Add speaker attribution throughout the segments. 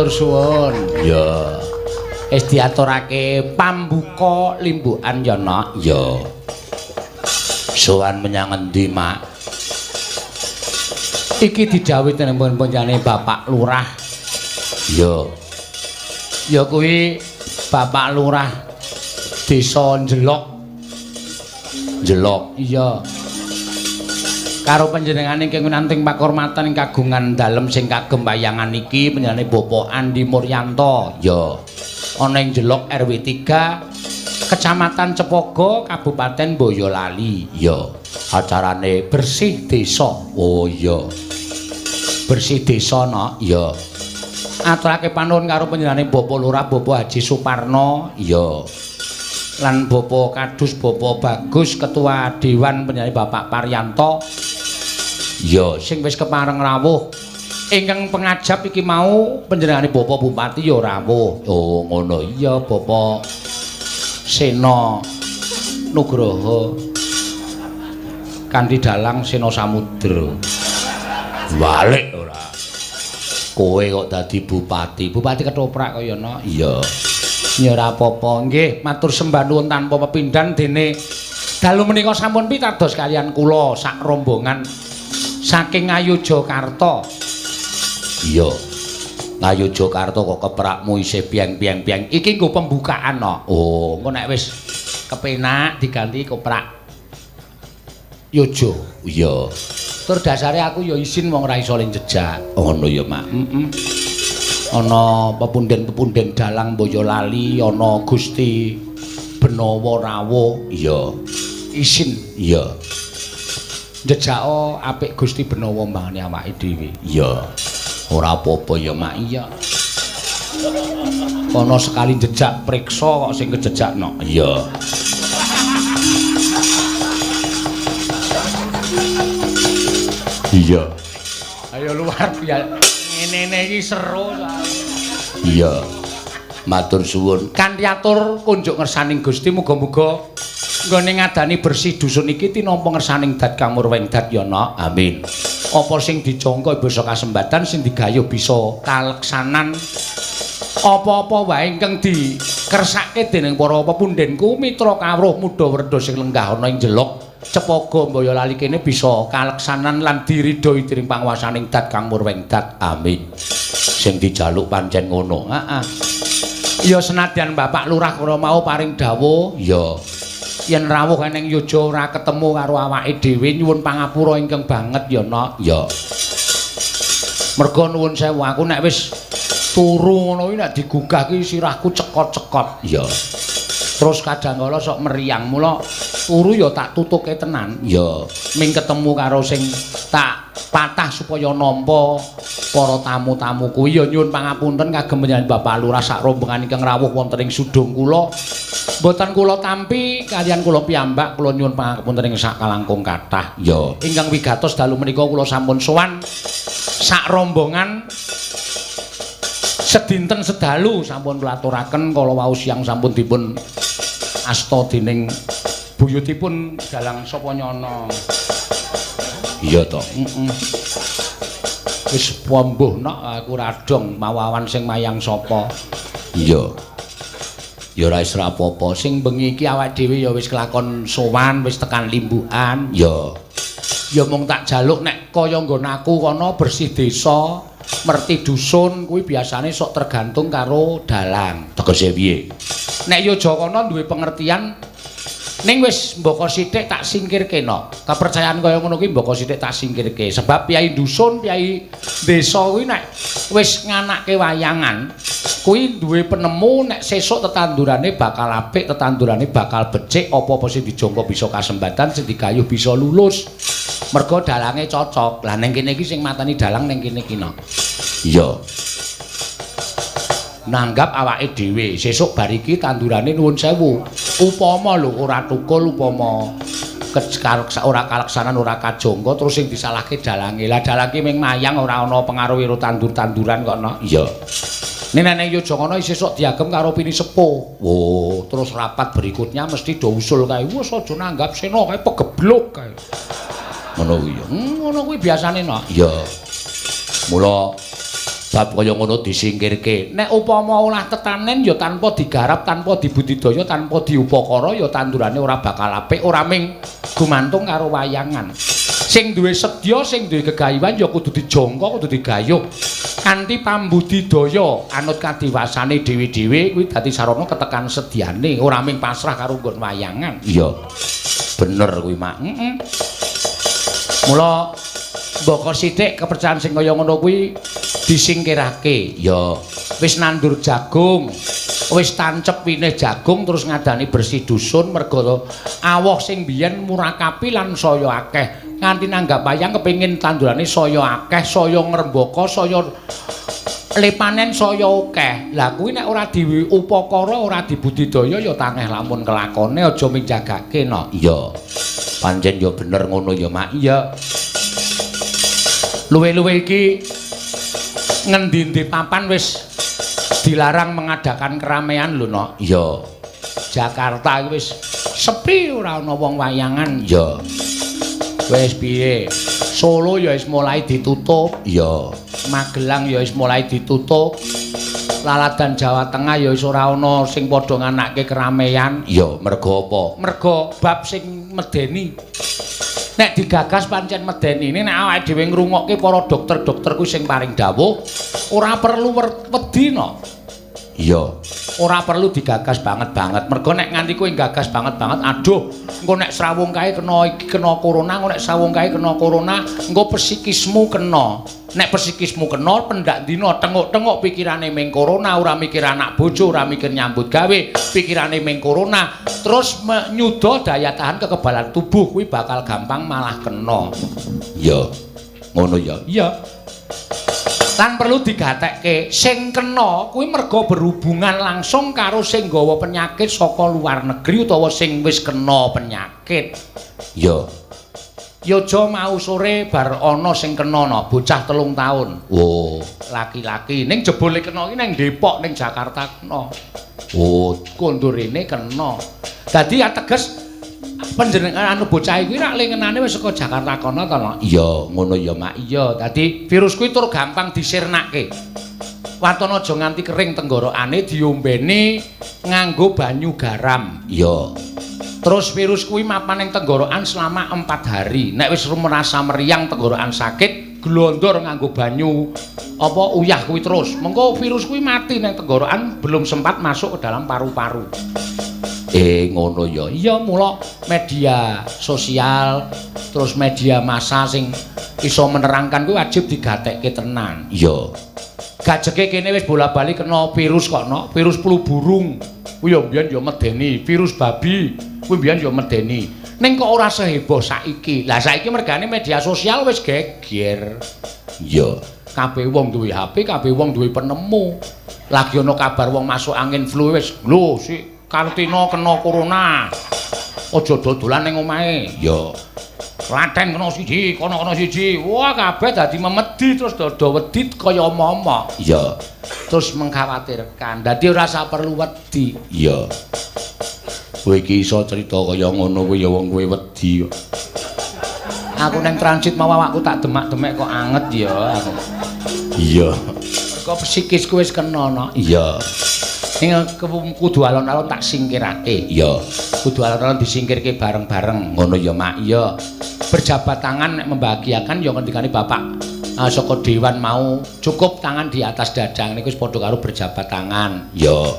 Speaker 1: Matur suwun. Ya. Wis diaturake pambuka limbukan ya, Nak. Ya. Sowan menyang endi, Mak? Iki didhawuhi dening panjenengane Bapak Lurah. Ya. Ya kuwi Bapak Lurah Desa Njelok. Njelok. Iya. Karo panjenengane ingkang winanting pakurmatan ing kagungan dalem sing kagem wayangan iki panjenengane Bapak Andi Muryanto. Ya. Ana ing Njelok RW 3 Kecamatan Cepogo, Kabupaten Boyolali. Ya. Acarane bersih desa. Oh iya. Bersih desa, Nak. Ya. Aturake panuwun karo panjenengane Bapak Lurah Bapak Haji Suparno. Ya. Lan Bapak Kadus Bapak Bagus Ketua Dewan panjenengane Bapak Paryanto. Ya, sing wis kepareng rawuh. Ingkang pengajap iki mau panjenengane Bapak Bupati ya rawuh. Oh, ngono. Iya, Bapak Sena Nugroho. Kanthi dalang Sena Samudra. Balik ora. Kowe kok dadi bupati. Bupati ketoprak kaya no. Iya. Ya ora apa-apa. Nggih, matur sembah nuwun tanpa pepindhan dene dalu menika sampun pitados kalian kula sak rombongan saking Ngayogyakarta. Iya. Ngayogyakarta kok keprakmu isih piang-piang-piang. Iki nggo pembukaan no. Oh, engko nek wis kepenak diganti koprak Yojo. Iya. Tur dasare aku ya isin wong ora iso jejak. Oh, ngono ya, Mak. Heeh. Ana pepunden-pepunden dalang Boyolali, ana Gusti Benawa rawuh. Iya. Isin. Iya. Jejako apik Gusti Benawa mbangane awake dhewe. Iya. Ora apa-apa ya, Mak. Iya. Kono sekali jejak priksa kok sing kejejakno. Iya. Iya. Ayo luar biasa. Ngene-ngene iki seru. Iya. Matur suwun. Kanthi atur kunjuk ngersaning Gusti muga-muga nggone ngadani bersih dusun iki tinampa ngersaning dat kamurweng dat ya, Nak. Amin. Apa sing dijangka bisa kasembatan, sing digayuh bisa kaleksanan. Apa-apa wae ingkang dikersake dening para pepundhenku mitra kawruh muda werda sing lenggah ana ing Jelok Cepogo Boyolali kene bisa kaleksanan lan diridhoi dening panguwasaning dat kang murweng dat. Amin. Sing dijaluk pancen ngono. Heeh. Ya senadyan Bapak Lurah kula mau paring dawuh, ya yen rawuh eneng yoja ora ketemu karo awake dhewe nyuwun pangapura ingkang banget ya, Nak. Ya. Merga nuwun sewu aku nek wis turu ngono kuwi nek digugah ki sirahku cekot-cekot. Ya. Terus kadang kala sok meriang, mula turu ya tak tutuke tenan. Ya, ming ketemu karo sing tak patah supaya nampa para tamu-tamu kuwi. Ya nyuwun pangapunten kagem panjenengan Bapak Lurah sak rombongan ingkang rawuh wonten ing sudung kula. Mboten kula tampi kaliyan kula piyambak kula nyuwun pangapunten ing sak kalangkung kathah. Ya, ingkang wigatos dalu menika kula sampun sowan sak rombongan sedinten sedalu sampun kula aturaken kala wau siang sampun dipun asta dening buyutipun dalang sapa nyono. Iya to. Heeh. Wis pombuh nok aku ora dong mawawan sing mayang sapa. Iya. Ya ora wis ora apa-apa. Sing bengi iki awake dhewe ya wis kelakon sowan, wis tekan limbukan. Ya. Ya mung tak jaluk nek kaya nggon aku kono bersih desa, merti dusun kuwi biasane sok tergantung karo dalang. Tegese piye? Nek yoja kono duwe pengertian ning wis mbaka sithik tak singkirke no. Kepercayaan kaya ngono kuwi mbaka sithik tak singkirke. Sebab piyai dusun, piyai desa kuwi nek wis nganake wayangan kuwi duwe penemu nek sesuk tetandurane bakal apik, tetandurane bakal becik, apa-apa sing dijangka bisa kasembatan, sing digayuh bisa lulus. Mergo dalange cocok. Lah ning kene iki sing mateni dalang ning kene iki no. Iya. Nanggap awake dhewe sesuk bar iki tandurane nuwun sewu. Upama lho ora tukul, upama ora kaleksanan, ora kajangka terus sing disalahke dalange. Lah dalang ki ming mayang ora ana pengaruhe ro tandur-tanduran kok no. Iya. Nek nang Yogyakarta sesuk diagem karo pini sepuh. Oh, terus rapat berikutnya mesti do usul kae. Wes aja nanggap sena kae pegebluk kae. Ngono kuwi ya. Ngono kuwi biasane no. Iya. Mula Bab kaya ngono disingkirke. Nek upama olah tetanen ya tanpa digarap, tanpa dibudidaya, tanpa diupakara ya tandurane ora bakal apik, ora ming gumantung karo wayangan. Sing duwe sedya, sing duwe gegayuhan ya kudu dijangka, kudu digayuh. Kanthi pambudidaya anut kadiwasane dhewe-dhewe kuwi dadi sarana ketekan sedyane, ora ming pasrah karo nggon wayangan. Iya. Bener kuwi, Mak. Heeh. Mula mbaka sithik kepercayaan sing kaya ngono kuwi disingkirake. Ya, wis nandur jagung, wis tancep winih jagung terus ngadani bersih dusun merga awoh sing biyen murakapi lan saya akeh. Nganti nanggap wayang kepengin tandurane saya akeh, saya ngrembaka, saya lepanen saya akeh. Lah kuwi nek ora diupakara, ora dibudidaya ya tangeh lamun kelakone, aja ming jagake no. Iya. Pancen ya bener ngono ya, Mak. Iya. Luwe-luwe iki ngendi-endi papan wis dilarang mengadakan keramaian lho, Nok. Iya. Jakarta iki wis sepi, ora ana wong wayangan. Iya. Wis piye? Solo ya wis mulai ditutup. Iya. Magelang ya wis mulai ditutup. Laladan Jawa Tengah ya wis ora ana sing padha nganake keramaian. Iya, mergo apa? Mergo bab sing medeni. Nek digagas pancen medeni. Nek awake dhewe ngrungokke para dokter-dokter kuwi sing paring dawuh, ora perlu wedi no. Iya. Ora perlu digagas banget-banget. Mergo nek nganti kowe gagas banget-banget, aduh, engko nek srawung kae kena iki kena corona, engko nek srawung kae kena corona, engko psikismu kena. Nek psikismu kena, pendak dina tenguk-tenguk pikirane ming corona, ora mikir anak bojo, ora mikir nyambut gawe, pikirane ming corona, terus menyuda daya tahan kekebalan tubuh kuwi bakal gampang malah kena. Iya. Ngono ya. Iya. Lan perlu digatekke, sing kena kuwi merga berhubungan langsung karo sing nggawa penyakit saka luar negeri utawa sing wis kena penyakit. Iya. Yojo mau sore bar ana sing kena no, bocah 3 tahun. Oh, laki-laki. Ning jebule kena iki ning Depok, ning Jakarta kena. Oh, kondurene kena. Dadi ateges panjenengan anu bocah iki rak lengenane wis saka Jakarta kono to, Nok? Iya, ngono ya, Mak. Iya, dadi virus kuwi tur gampang disirnake. Waton aja nganti kering tenggorokane, diombeni nganggo banyu garam. Iya. Terus virus kuwi mapan ning tenggorokan selama 4 hari. Nek wis merasa meriang tenggorokan sakit, glondor nganggo banyu apa uyah kuwi terus. Mengko virus kuwi mati ning tenggorokan, belum sempat masuk ke dalam paru-paru. Ngono ya. Iya, mula media sosial terus media massa sing iso menerangkan kuwi wajib digatekke tenan. Iya. Gajeke kene wis bola-bali kena virus kok, no. Virus flu burung. Kuwi ya mbiyen ya medeni, virus babi kuwi mbiyen ya medeni. Ning kok ora seheboh saiki. Lah saiki mergane media sosial wis geger. Iya. Kabeh wong duwe HP, kabeh wong duwe penemu. Lagi ana kabar wong masuk angin flu wis, lho si Kartino kena corona. Aja dodolan ning omahe. Iya. Klaten kena siji, kono kena siji. Wah, kabeh dadi memedi terus dodo wedi kaya momok. Iya. Terus mengkhawatirkan. Dadi ora usah perlu wedi. Iya. Kowe iki iso crita kaya ngono kuwi ya wong kowe wedi kok. Aku neng transit mau awakku tak demak-demek kok anget ya aku. Iya. Mergo psikisku wis kena no. Iya. Ning kudu alon-alon tak singkirake. Iya. Kudu alon-alon disingkirke bareng-bareng. Ngono ya, Mak. Iya. Berjabat tangan nek membahagiakan ya ngendikane Bapak saka dewan mau, cukup tangan di atas dada niku wis padha karo berjabat tangan. Iya.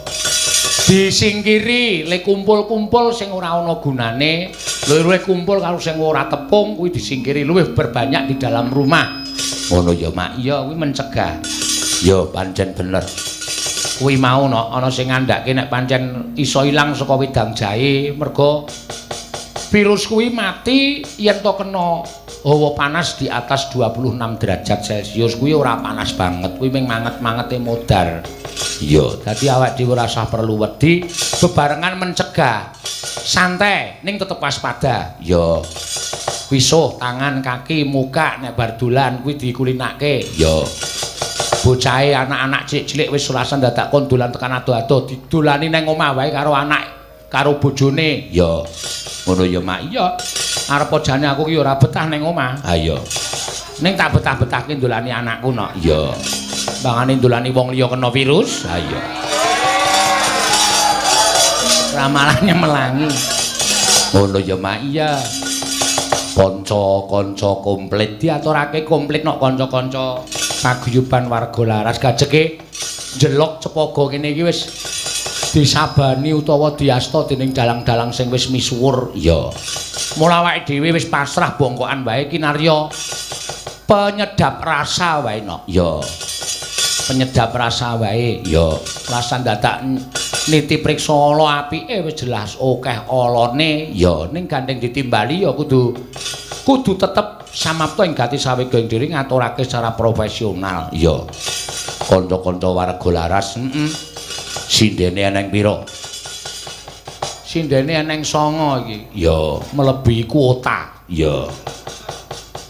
Speaker 1: Disingkiri le kumpul-kumpul sing ora ana gunane, luwih kumpul karo sing ora tepung kuwi disingkiri, luwih berbanyak di dalam rumah. Ngono ya, Mak. Iya, kuwi mencegah. Ya, pancen bener. Kuwi mau no, ana sing ngandhake nek pancen iso ilang saka wedang jahe, mergo virus kuwi mati yen to kena hawa panas di atas 26 derajat Celcius. Kuwi ora panas banget, kuwi mung manget-mangete modar. Iya, dadi awake dhewe ora usah perlu wedi, bebarengan mencegah. Santai, ning tetep waspada. Iya. Wisuh tangan, kaki, muka nek bar dolan kuwi dikulinake. Iya. Bocahe anak-anak cilik-cilik wis ora dadak kon dolan tekan ado-ado, didolani nang omah wae karo anak karo bojone. Iya. Ngono ya, Mak. Iya. Arep jane aku ki ora betah ning omah. Ha iya. Ning tak betah-betahke dolani anakku, Nok. Iya. Bangane ndolani wong liya kena virus. Ha iya. Ramalannya melangi. Ngono ya, Mak. Iya. Kanca-kanca komplit diaturake komplit nok kanca-kanca paguyuban warga Laras gajeke njelok Cepogo kene iki wis disabani utawa diasta dening dalang-dalang sing wis misuwur. Iya. Mula awake dhewe wis pasrah bongkokan wae kinarya penyedap rasa wae nok. Iya. Penyedap rasa wae. Iya. Rasa dadak niti priksa ala apike wis jelas akeh alane. Ya ning gandeng ditimbali ya kudu tetep samapta ing gati sawega ing diri ngaturake secara profesional. Iya. Kanca-kanca warga Laras, heeh. Sindene eneng pira? Sindene eneng 9 iki. Ya, melebihi kuota. Ya.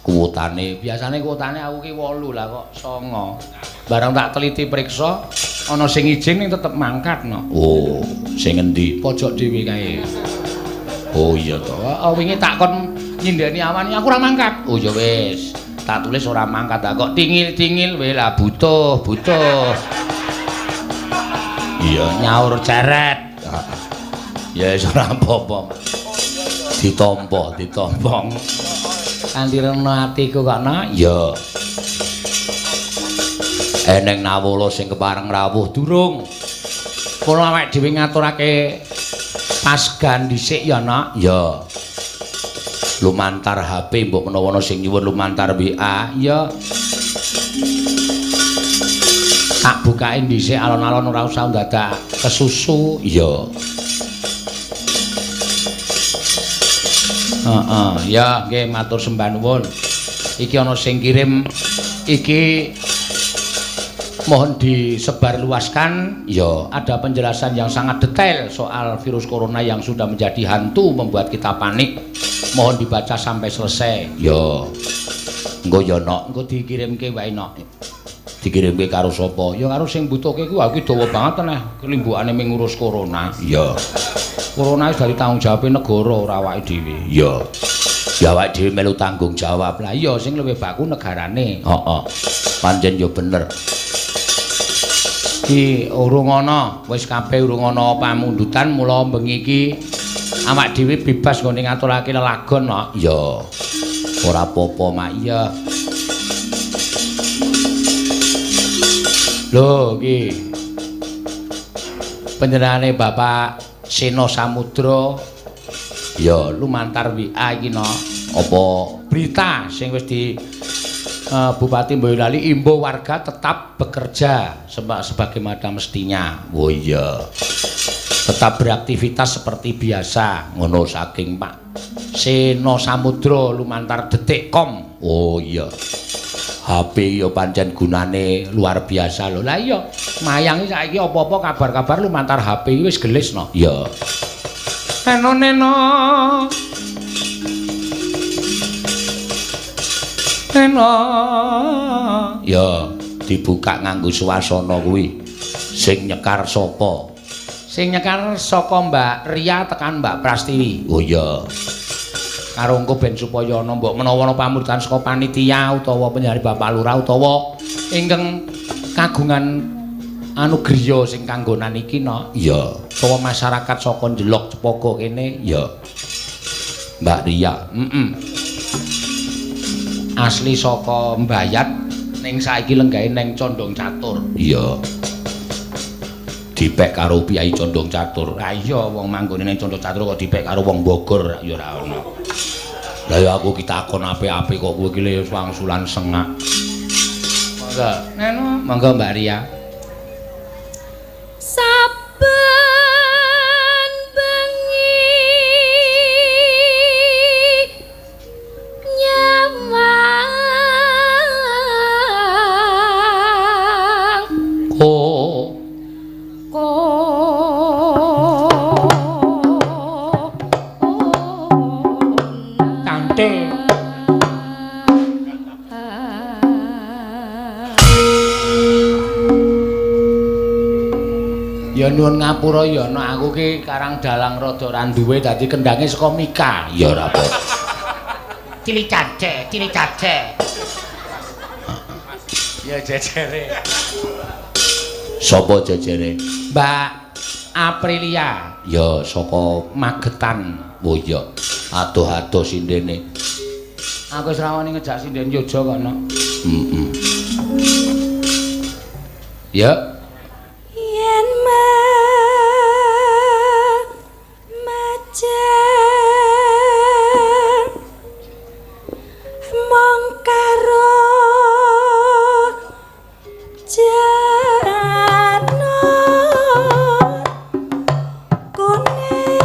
Speaker 1: Kuotane biasane kuotane aku ki 8 lah kok 9. Bareng tak teliti priksa ana sing ijing ning tetep mangkat no. Oh, sing endi? Pojok dhewe kae. Oh iya to. Oh wingi tak kon nyindeni awan aku ora mangkat. Oh ya wis. Tak tulis ora mangkat ta kok tingil-tingil wae lah butuh, butuh. Iya nyaur ceret. Ya wis ora apa-apa. Ditampa, ditampa. Kanthi rena atiku kok no. Ya. Eneng nawala sing kepareng rawuh durung. Kula awake dhewe ngaturake pasgan dhisik ya, Nak. Ya. Lumantar HP mbok menawa ana sing nyuwun lumantar WA. Ya. Tak bukake dhisik alon-alon ora usah ndadak kesusu. Ya. Heeh, ya nggih matur sembah nuwun. Iki ana sing kirim iki mohon disebarluaskan. Ya, ada penjelasan yang sangat detail soal virus corona yang sudah menjadi hantu membuat kita panik. Mohon dibaca sampai selesai. Ya. Engko ya nok, engko dikirimke wae nok. Dikirimke karo sapa? Ya karo sing mbutuhke kuwi aku dawa banget neh kelimbukane mengurus corona. Ya. Corona wis dari tanggung jawab negara ora awake dhewe. Ya. Ya awake dhewe melu tanggung jawab. Lah iya sing luwih baku negarane. Heeh. Pancen ya bener. Iki urung ana, wis kabeh urung ana pamundutan mula bengi iki awak dhewe bebas nggone ngaturake lelagon kok. Ya. Ora apa-apa, Mak. Iya. Lho iki panjenengane Bapak Seno Samudra ya lumantar WA iki no. Apa berita sing wis di Bupati Boyolali imbo warga tetap bekerja sebagaimana mestinya. Oh iya. Tetap beraktivitas seperti biasa. Ngono saking Pak Seno Samudra lumantar detik.com. Oh iya. HP ya pancen gunane luar biasa lho. Lah iya, mayangi saiki apa-apa kabar-kabar lumantar HP wis gelis no. Iya. Neno neno. Neno. Ya, dibuka nganggo swasana kuwi. Sing nyekar sapa? Sing nyekar saka Mbak Ria tekan Mbak Prastiwi. Oh iya. Karo engko ben supaya ana mbok menawa ana pamuritan saka panitia utawa penjari Bapak Lurah utawa ingkang kagungan anu griya sing kanggonan iki no. Iya. Utawa masyarakat saka Njelok Cepogo kene. Iya. Mbak Ria. Heeh. Asli saka Mbayat ning saiki lenggahe ning Condong Catur. Iya. Dipek karo piyai Condong Catur. Ha iya wong manggone ning Condong Catur kok dipek karo wong Bogor ya ora ono. Lah ya aku ki takon apik-apik kok kowe iki le wangsulan sengak. Monggo. Neno, monggo Mbak Ria.
Speaker 2: Saben bengi nyawang
Speaker 1: oh ya nuwun ngapura ya nek aku ki karang dalang rada ra duwe dadi kendhange saka Mika. Ya ora apa-apa. Cilik cace, cilik cace. Ya jejere. Sapa jejere? Mbak Aprilia. Ya saka Magetan. Oh iya. Adoh-adoh sindene. Aku wis rawani ngejak sinden Yojo kono. Heeh. Ya.
Speaker 2: Yen majeng mong karo janur kuning.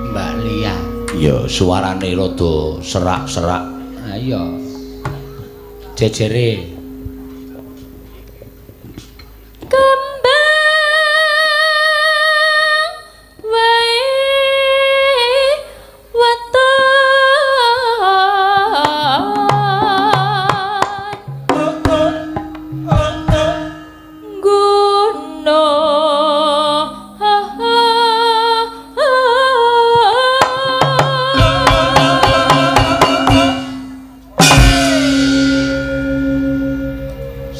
Speaker 1: Mbak Lia. Ya suarane rada serak-serak. Ha iya. Jejere.
Speaker 2: Kembang wae weton guna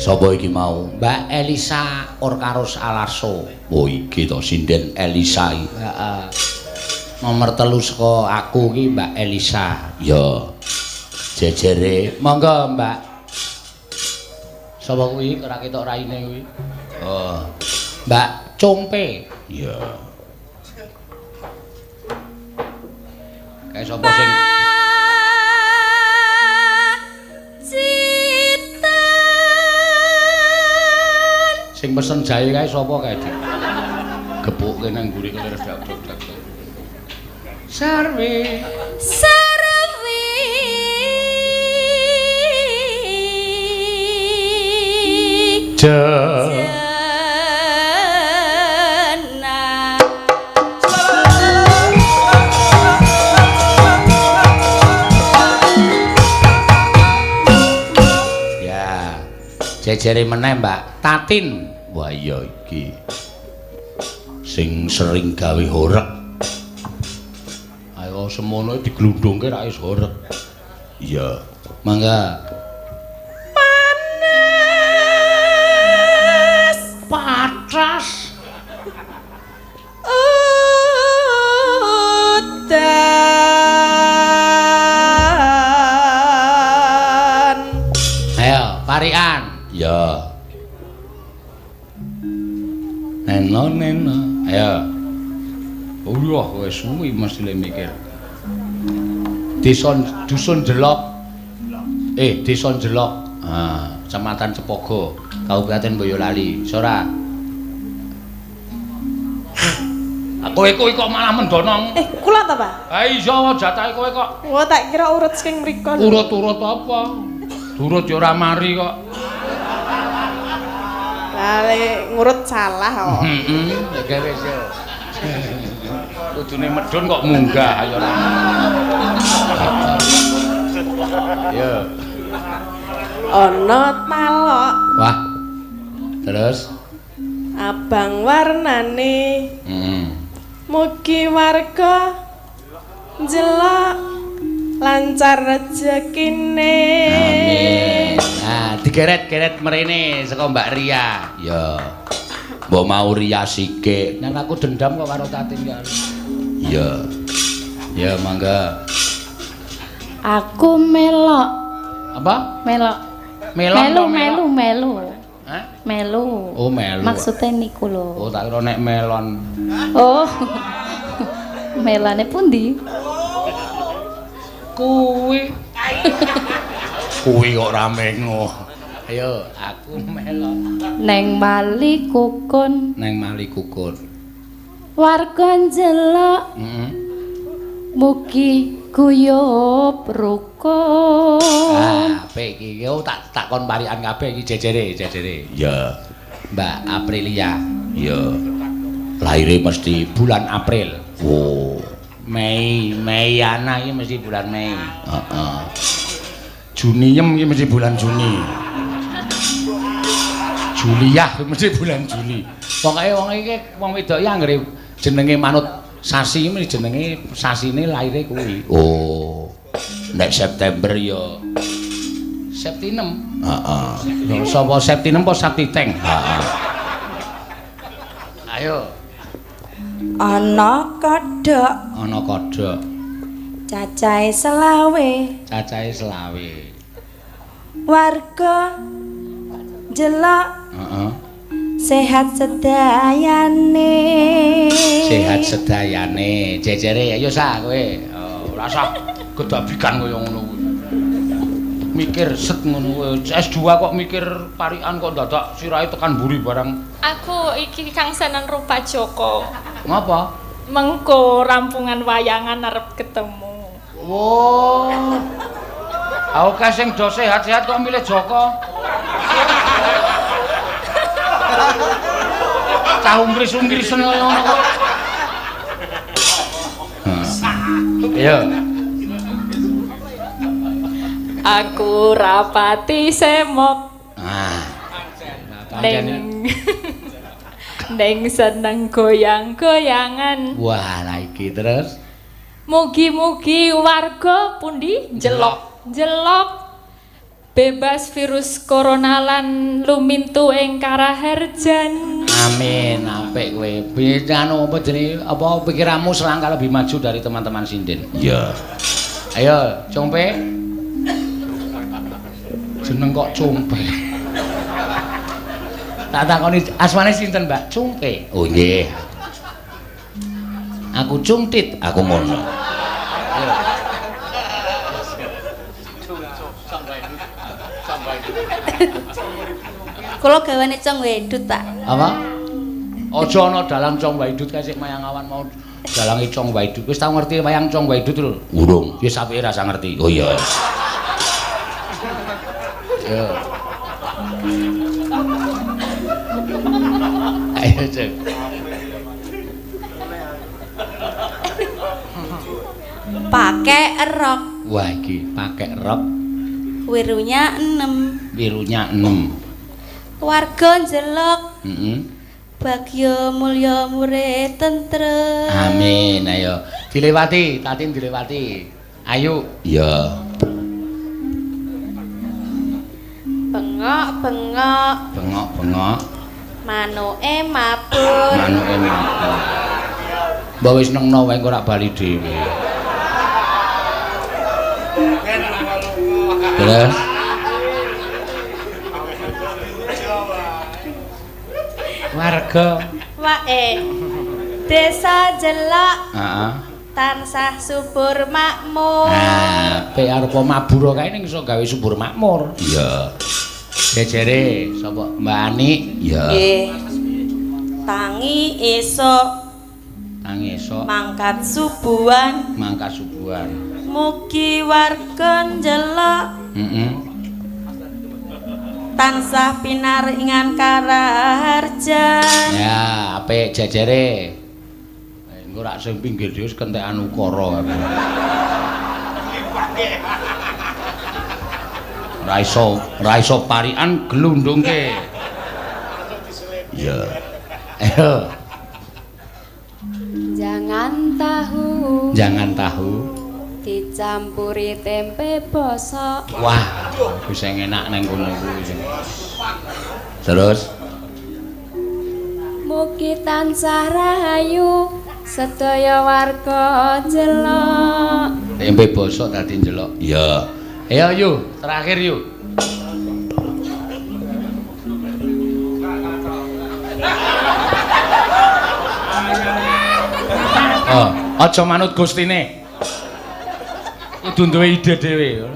Speaker 1: Sapa iki mau? Mbak Elisa Orkarus Alarso. Oh iki to sinden Elisa iki. Heeh. Nomor 3 saka aku iki Mbak Elisa. Ya. Jejere. Monggo, Mbak. Sapa kuwi? Ora ketok raine kuwi. Oh. Mbak Compe. Iya. Kae sapa sing sing pesen jahe kae sapa kae, Dik? Gepukke nang mburi kene redak-redak. Sarwi.
Speaker 2: Sarwi.
Speaker 1: Ja. Ya. Jejere meneh, Mbak Tatin. Wah iya iki. Sing sering gawe horeg. Ayo semono diglundungke ra iso horeg. Iya. Mangga.
Speaker 2: Panas.
Speaker 1: Patas.
Speaker 2: Udan.
Speaker 1: Ayo, parikan. Ya. Neno neno. Ayo. Allah wis suwi mesti le mikir. Desa Dusun Jelok. Desa Jelok. Ah, Kecamatan Cepogo, Kabupaten Boyolali. Sora. Kowe kuwi kok malah mendonong.
Speaker 3: Kula ta, Pak?
Speaker 1: Ha iya jatahe kowe kok.
Speaker 3: Wah, tak kira urut saking mriko.
Speaker 1: Urut-urut apa? Durut ya ora mari kok.
Speaker 3: Lah lek ngurut salah kok.
Speaker 1: Heeh, ya wis yo. Kudune medhun kok munggah ayo ora. Yo.
Speaker 3: Ana talok.
Speaker 1: Wah. Terus
Speaker 3: abang warnane.
Speaker 1: Heeh.
Speaker 3: Mugi warga njelok lancar rezekine.
Speaker 1: Amin. Nah, digeret-geret mrene saka Mbak Ria. Ya. Mbok mau Ria sike. Nang aku dendam kok karo Tatin ya. Iya. Ya, mangga.
Speaker 2: Aku melok.
Speaker 1: Apa?
Speaker 2: Melok.
Speaker 1: Melok.
Speaker 2: Melu melu.
Speaker 1: Hah?
Speaker 2: Melu.
Speaker 1: Oh, melu.
Speaker 2: Maksudnya niku lho.
Speaker 1: Oh, tak kira nek melon.
Speaker 2: Oh. Melane pundi?
Speaker 1: Kuwi. Kuwi kok rame ngo. Ayo, aku melon.
Speaker 2: Neng Mali Kukun.
Speaker 1: Neng Mali Kukun.
Speaker 2: Warga njelok.
Speaker 1: Heeh.
Speaker 2: Mugi guyub rukun.
Speaker 1: Ah, apik iki. Yo tak takon parikan kabeh iki jejere, jejere. Ya. Mbak Aprilia. Ya. Lahire mesti bulan April. Oh. Mei, Meiana iki mesti bulan Mei. Heeh. Juniem iki mesti bulan Juni. Juliah iki mesti bulan Juli. Pokoke wong iki wong wedok iki anggere jenenge manut Sasi iki jenenge sasine laire kuwi. Oh. Nek September ya Septinem. Heeh. Sapa Septinem apa Septiteng? Heeh. Ayo.
Speaker 4: Ana kodhok,
Speaker 1: Ana kodhok,
Speaker 4: cacahe selawe,
Speaker 1: cacahe selawe.
Speaker 4: Warga njelok
Speaker 1: Heeh.
Speaker 4: sehat sedayane.
Speaker 1: Sehat sedayane. Jejere ayo sa kowe. Oh, ora usah gedabikan kaya ngono kuwi. Mikir set ngono kuwi. S2 kok mikir parikan kok dadak sirahe tekan mburi barang.
Speaker 5: Aku iki kangsanan rupa Joko.
Speaker 1: Ngapa?
Speaker 5: Mengko rampungan wayangan arep ketemu.
Speaker 1: Oh. Aku kae sing do sehat-sehat kok milih Joko. Cah ungkris-ungkrisen kaya ngono kok. Ayo.
Speaker 5: Aku rapati semok.
Speaker 1: Ah.
Speaker 5: Neng neng seneng goyang-goyangan.
Speaker 1: Wah, lah iki terus.
Speaker 5: Mugi-mugi warga pundi jelok jelok bebas virus corona lan lumintu ing karaharjan.
Speaker 1: Amin, apik kowe. Piye anu apa jenenge apa pikiranmu selangkah lebih maju dari teman-teman sinden. Iya. Ayo, Compe. Jeneng kok Compe. Tak takoni asmane sinten, Mbak? Cumpe. Oh nggih. Aku cungtit, aku ngono. Ayo.
Speaker 2: Kula gawane Cong Wedut, Pak.
Speaker 1: Apa? Aja ana dalang Cong Waidut kae sik mayang awan mau dalange Cong Waidut. Wis tau ngerti wayang Cong Waidut lho? Urung. Ya sapike rasa ngerti. Oh iya. Yo. Ayo, Cek.
Speaker 4: Pakai rok.
Speaker 1: Wah, iki pakai rok.
Speaker 4: Wirunya 6.
Speaker 1: Wirunya 6.
Speaker 4: Warga njelok.
Speaker 1: Heeh.
Speaker 4: Bagya mulya murid tentrem.
Speaker 1: Amin. Ayo dilewati, Tatin dilewati. Ayo. Iya.
Speaker 4: Bengok-bengok.
Speaker 1: Bengok-bengok.
Speaker 4: Manuke mabur.
Speaker 1: Manuke mabur. Mbok wis nengno wae engko rak bali dhewe. Terus warga
Speaker 4: wae desa jelok.
Speaker 1: Heeh.
Speaker 4: Tansah subur makmur.
Speaker 1: Nah, pe arepa mabur kae ning iso gawe subur makmur. Iya. Jejere sapa Mbak Ani? Iya.
Speaker 4: Nggih. Tangi esuk.
Speaker 1: Tangi esuk.
Speaker 4: Mangkat subuhan.
Speaker 1: Mangkat subuhan.
Speaker 4: Mugi warga njelok.
Speaker 1: Heeh.
Speaker 4: Tansah pinaringan karaharjan.
Speaker 1: Ya, apik jejere. Engko rak sing pinggir dhewe kentekan ukara kabeh. Ra iso parikan glundungke. Iya. Ayo.
Speaker 2: Jangan tahu.
Speaker 1: Jangan tahu.
Speaker 2: Dicampuri tempe bosok.
Speaker 1: Wah, kuwi sing enak nang kono kuwi. Terus
Speaker 2: mugi tansah rahayu sedaya warga jelok.
Speaker 1: Tempe bosok dadi njelok. Iya. Ayo yu, terakhir yu. Oh, aja manut gustine. Kudu duwe ide dhewe.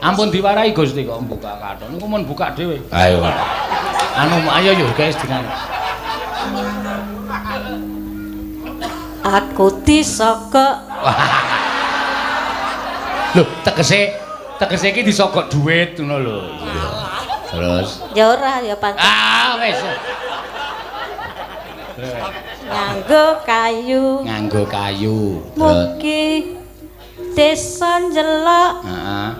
Speaker 1: Ampun diwarahi Gusti kok mbuka kathok. Niku mun buka dhewe. Ayo. Anu ayo yo guys dengan
Speaker 4: aku disogok.
Speaker 1: Lho, tegese iki disogok duit ngono lho. Iya. Terus
Speaker 4: ya ora ya pancen.
Speaker 1: Ah, wis.
Speaker 4: Nganggo kayu.
Speaker 1: Nganggo kayu.
Speaker 4: Mugi desa njelok.
Speaker 1: Heeh.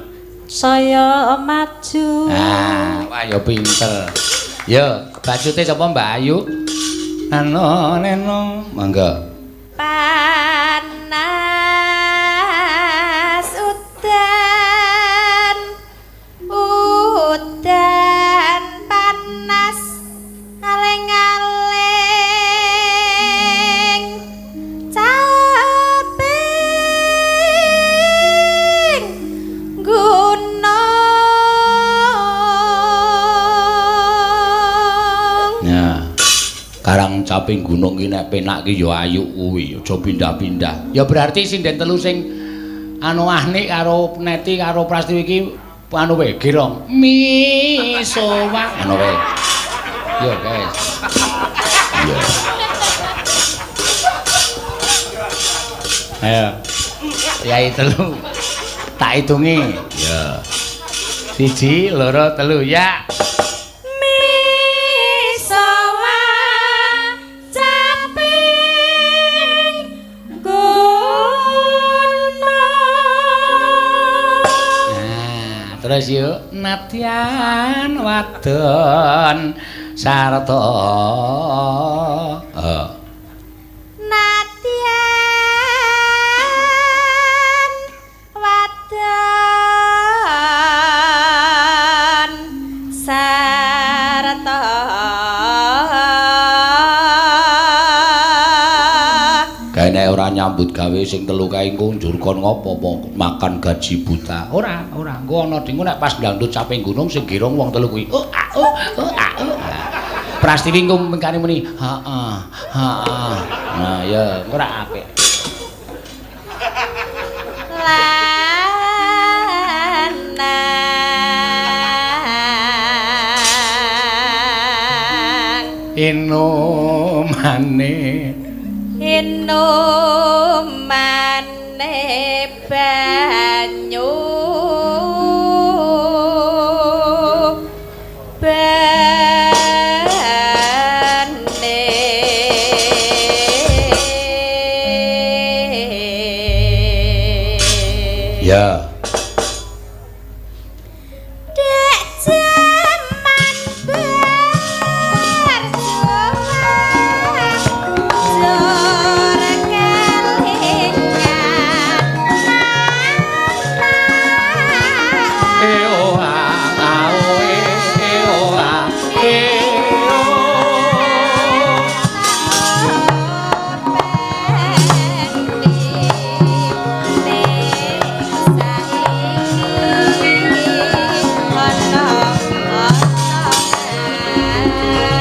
Speaker 4: Saya maju.
Speaker 1: Ah, wah ya pinter. Yo, bacute sapa Mbak Ayu? Nano neno mangga.
Speaker 2: Panas udan udan panas aling-aling caping gunung.
Speaker 1: Ya. Karang caping gunung ki nek penak ki ya ayu kuwi, aja pindah-pindah. Ya berarti sinden telu sing anu Ahnik karo Neti karo Prastiwi iki anu wae girong. Misowa ngono wae. Yo guys. Iya. Ayo. Yai telu. Tak hitungi. Ya. 1 2 3 ya.
Speaker 2: Misowa caping gunung.
Speaker 1: Nah, terus yuk nadyan wadon sarta
Speaker 2: Nadyan wadon sarta.
Speaker 1: Kae nek ora nyambut gawe sing telu kae engko njur kon ngopo makan gaji buta. Ora, ora. Engko ana dingku nek pas ndangdut caping gunung sing girong wong telu kuwi. Oh, ah, oh, oh, ah, oh. Prastiwi engko mengkane muni, heeh, heeh. Nah, ya engko ora apik.
Speaker 2: Lanang
Speaker 1: Inumane
Speaker 2: inumane banyu bane.
Speaker 1: Ya.
Speaker 2: Dek jaman berjuang jor kelingan.
Speaker 1: E o a a o e e o a e o.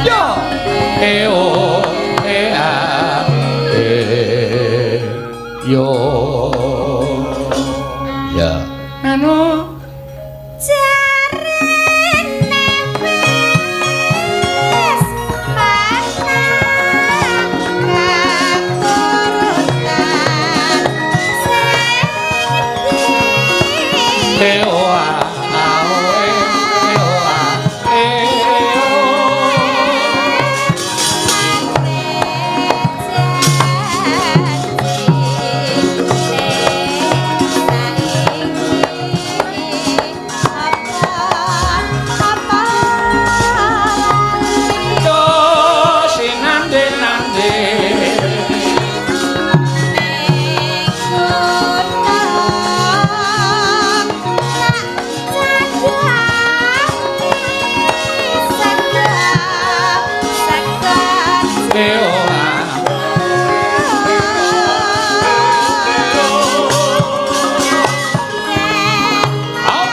Speaker 1: Yo. E o e a e yo. Ya. Anu
Speaker 2: Jarene wis panang katurutan sing
Speaker 1: e o a a o e e o a e o. Yo sinande nande. E o a. Au.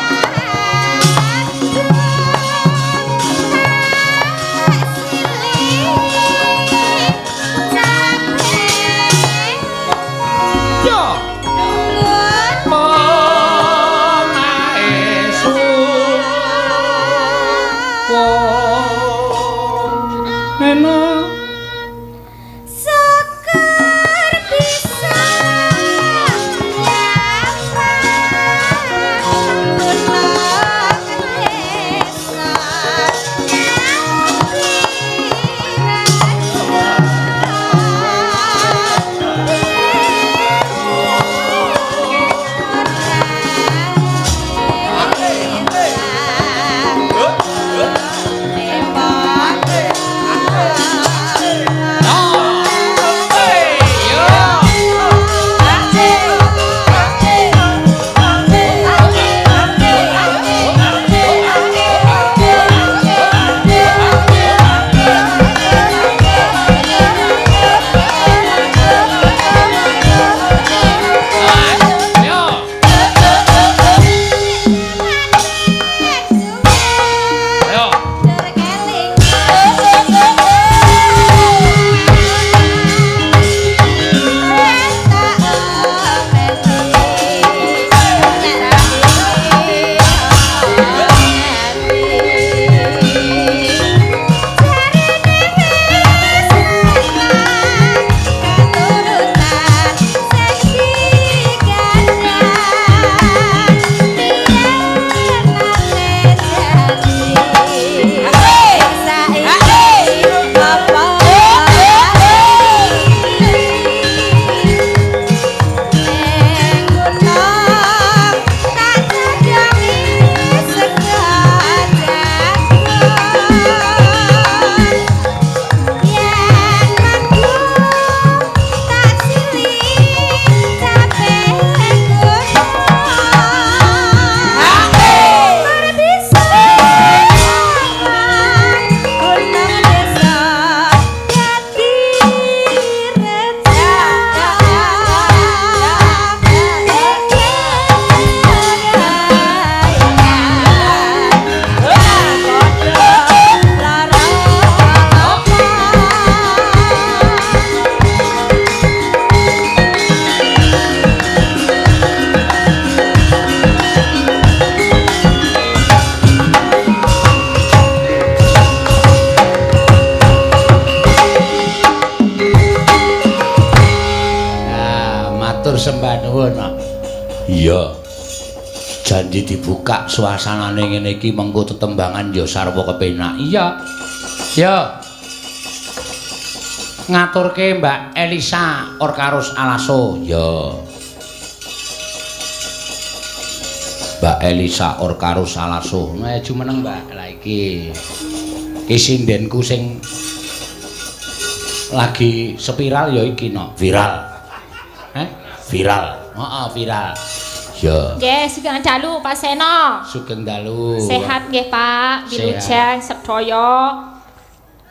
Speaker 1: Yo. Omae suwo neno.
Speaker 2: Syukur bisa nyapa gunung desa nyambi raja.
Speaker 1: Sembah nuwun. Iya. Janji dibuka suasanane ngene iki mengko tetembangan ya sarwa kepenak. Iya. Ya. Ngaturke Mbak Elisa Orkarus Alaso. Ya. Mbak Elisa Orkarus Alaso. Maju meneng Mbak. Lah iki. Iki sindenku sing lagi spiral ya iki no. Viral. Heh? Viral. Heeh, viral. Ya.
Speaker 5: Nggih, sugeng dalu Pak Seno.
Speaker 1: Sugeng dalu.
Speaker 5: Sehat nggih Pak, wilujeng sedaya.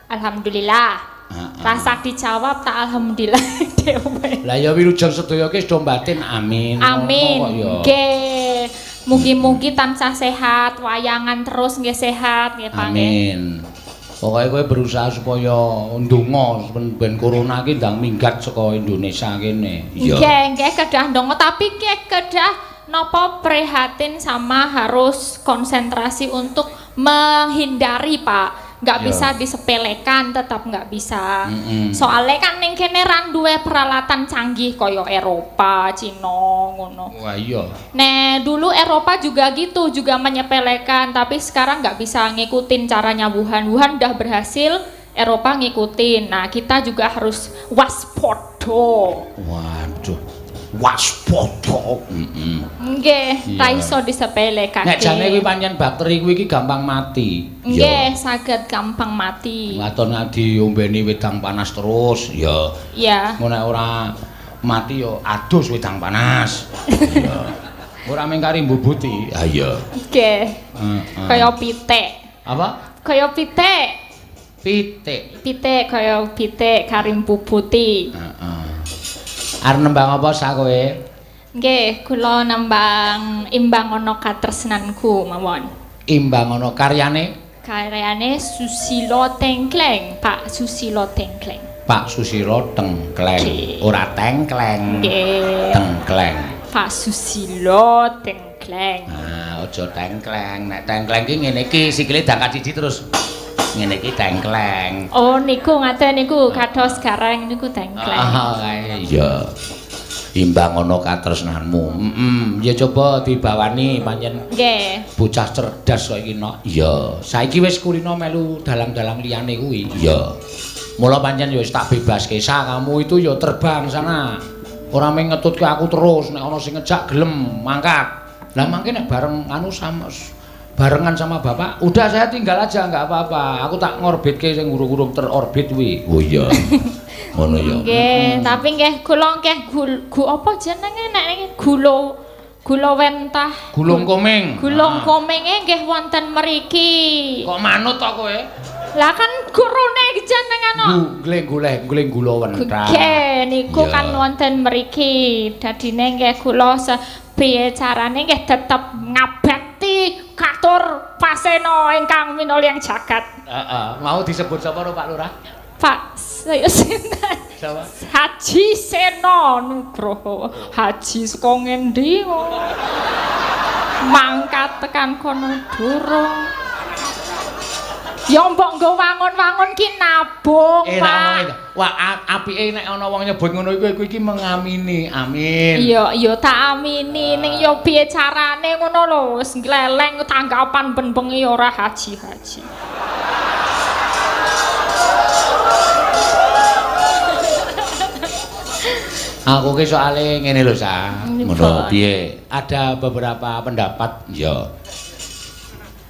Speaker 5: Alhamdulillah.
Speaker 1: Heeh.
Speaker 5: Rasa dijawab tak alhamdulillah dhewe.
Speaker 1: Lah ya wilujeng sedaya ki wis do batin amin.
Speaker 5: Amin.
Speaker 1: Ngono kok ya.
Speaker 5: Nggih. Mugi-mugi tansah sehat, wayangan terus nggih sehat nggih Pak nggih.
Speaker 1: Amin. Pokoke kowe berusaha supaya ndonga ben corona ki ndang minggat saka Indonesia kene.
Speaker 5: Nggih, nggih kedah ndonga tapi nggih kedah napa prihatin sama harus konsentrasi untuk menghindari Pak. Nggak
Speaker 1: Iya.
Speaker 5: bisa disepelekan, tetap nggak bisa. Soalnya kan ning kene ra duwe peralatan canggih kaya Eropa, Cina ngono.
Speaker 1: Wah iya.
Speaker 5: Nah, dulu Eropa juga gitu, juga menyepelekan, tapi sekarang nggak bisa ngikutin caranya Wuhan. Wuhan udah berhasil, Eropa ngikutin. Nah, kita juga harus waspada.
Speaker 1: Waduh. Waspada. Heeh.
Speaker 5: Nggih,
Speaker 1: Iya.
Speaker 5: ra iso disepelekake.
Speaker 1: Nek jane kuwi pancen bakteri kuwi iki gampang mati.
Speaker 5: Nggih, saged gampang mati.
Speaker 1: Waton diombeni wedang panas terus, ya.
Speaker 5: Iya.
Speaker 1: Engko nek ora mati ya adus wedang panas. Iya. Ora mung kari mbubuti. Ha iya.
Speaker 5: Nggih.
Speaker 1: Heeh.
Speaker 5: Kaya pitik.
Speaker 1: Apa?
Speaker 5: Kaya pitik.
Speaker 1: Pitik.
Speaker 5: Pitik kaya pitik kari mbubuti.
Speaker 1: Heeh. Arep nembang apa sak kowe?
Speaker 5: Nggih, kula nembang Imbang Ana Katresnanku mawon.
Speaker 1: Imbang ana karyane
Speaker 5: Karyane Susilo Tengkleng, Pak Susilo Tengkleng.
Speaker 1: Pak Susilo Tengkleng.
Speaker 5: Nggih.
Speaker 1: Ora tengkleng.
Speaker 5: Nggih.
Speaker 1: Tengkleng.
Speaker 5: Pak Susilo Tengkleng.
Speaker 1: Nah, aja tengkleng. Nek tengkleng ki ngene iki sikile dangkat siji terus ngene iki tengkleng.
Speaker 5: Oh niku ngaten niku kados gareng niku tengkleng.
Speaker 1: Ah, kae iya. Imbang ana katresnanmu. Heeh, ya coba dibawani pancen
Speaker 5: Nggih.
Speaker 1: bocah cerdas kok iki nok. Iya, saiki wis kulino melu dalang-dalang liyane kuwi. Iya. Mula pancen ya wis tak bebaske sa kamu itu ya terbang sana. Ora mung ngetutke aku terus nek ana sing ngejak gelem mangkat. Lah mangke nek bareng anu sama barengan sama bapak, udah saya tinggal aja nggak apa-apa. Aku tak ngorbitke sing urung-urung terorbit kuwi. Oh iya. Ngono ya.
Speaker 5: Nggih, tapi nggih kula nggih gu apa jenenge nek niki gula gula wentah.
Speaker 1: Gulung koming.
Speaker 5: Gulung komenge nggih wonten mriki.
Speaker 1: Kok manut to kowe?
Speaker 5: Lah kan gurune jenengan kok.
Speaker 1: Goleng-goleng gula wentah.
Speaker 5: Nggih, niku
Speaker 1: Iya.
Speaker 5: kan wonten mriki. Dadine nggih kula piye carane nggih tetep ngabekti katur pasena ingkang minulya jagat.
Speaker 1: Heeh, mau disebut sapa ro Pak Lurah?
Speaker 5: Pak saya sinten?
Speaker 1: Sapa?
Speaker 5: Haji Seno Nugroho. Haji saka ngendi kok? Mangkat tekan kono durung. Ya mbok nggo wangun-wangun ki nabung,
Speaker 1: Pak.
Speaker 5: Pak.
Speaker 1: Wah, apike nek ana wong nyebut ngono iku iku iki mengamini. Amin.
Speaker 5: Iya, iya tak amini ning ya piye carane ngono lho, wis ngleleng tanggapan ben bengi ora haji-haji.
Speaker 1: Aku ki soale ngene lho, Sa.
Speaker 5: Ngono,
Speaker 1: piye? Ada beberapa pendapat, ya.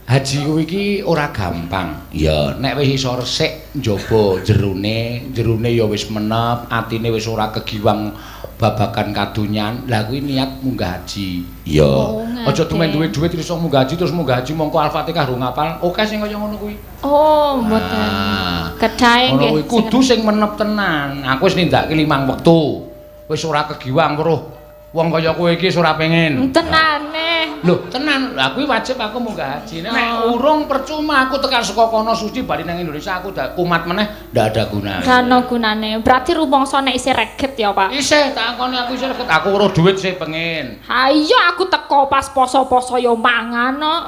Speaker 1: Haji kuwi iki ora gampang. Ya, nek wis iso resik njaba jerone, jerone ya wis menep, atine wis ora kegiwang babagan kadonyan. Lah kuwi niat munggah haji. Ya.
Speaker 5: Oh,
Speaker 1: Aja tumen
Speaker 5: ngaten.
Speaker 1: duwe dhuwit iso munggah haji terus munggah haji mongko Al-Fatihah rung ngapal. Oke sing kaya ngono kuwi.
Speaker 5: Oh, mboten.
Speaker 1: Ah.
Speaker 5: Kedahe
Speaker 1: Ngono
Speaker 5: nggih.
Speaker 1: kuwi kudu sing menep tenan. Aku wis nindakake 5 wektu. Wis ora kegiwang weruh wong kaya kowe iki wis ora pengen.
Speaker 5: Tenane.
Speaker 1: Lho, tenan. Lah kuwi wajib aku munggah haji. Nek
Speaker 5: Oh.
Speaker 1: urung percuma aku tekan saka kono suci bali nang Indonesia aku dak kumat meneh ndak ada gunane.
Speaker 5: Ra ono gunane. Berarti rumangsa nek isih reget ya, Pak.
Speaker 1: Isih tak akoni aku isih reget. Aku weruh dhuwit sih pengen.
Speaker 5: Ha iya aku teko pas poso-poso ya mangan kok.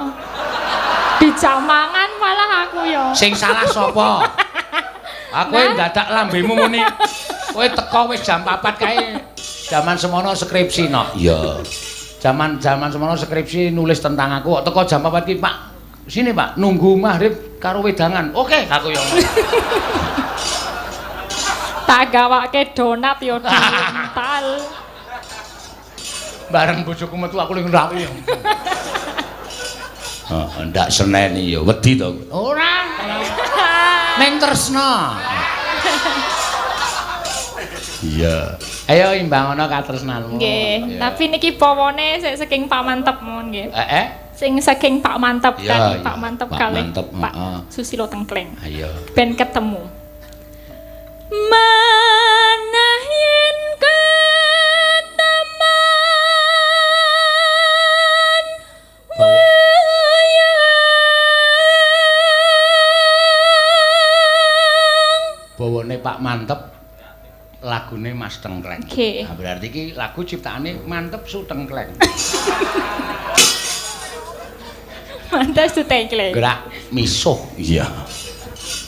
Speaker 5: Dijak mangan malah aku ya.
Speaker 1: Sing salah sapa? Aku
Speaker 5: Nah.
Speaker 1: ndadak lambemu muni. Kowe teko wis jam 4 kae. Jaman semono skripsi no. Iya. Jaman-jaman semono skripsi nulis tentang aku kok teko jam 4 ki, Pak. Sini, Pak, nunggu maghrib karo wedangan. Oke, aku yo.
Speaker 5: Tak gawake donat yo diuntal.
Speaker 1: Bareng bojoku metu aku ning ngrawi. Heeh, ndak seneni yo, wedi to. Ora. Ning tresna. Iya. Ayo imbang ana katresnanmu.
Speaker 5: Nggih, tapi niki pawane sik saking Pak Mantep mawon nggih.
Speaker 1: Heeh.
Speaker 5: Sing saking Pak Mantep
Speaker 1: Iya,
Speaker 5: kan,
Speaker 1: iya.
Speaker 5: Pak Mantep
Speaker 1: Pak
Speaker 5: kalih
Speaker 1: Mantep,
Speaker 5: Pak
Speaker 1: heeh.
Speaker 5: Susilo Tengkleng.
Speaker 1: Ayo.
Speaker 5: Ben ketemu. Manah yen keteman wayang.
Speaker 1: Bawane Pak Mantep lagune Mas Tengkleng.
Speaker 5: Oke.
Speaker 1: Nah, berarti iki lagu ciptaane Mantep Su Tengkleng.
Speaker 5: Mantep Su Tengkleng.
Speaker 1: Gerak misuh. Iya.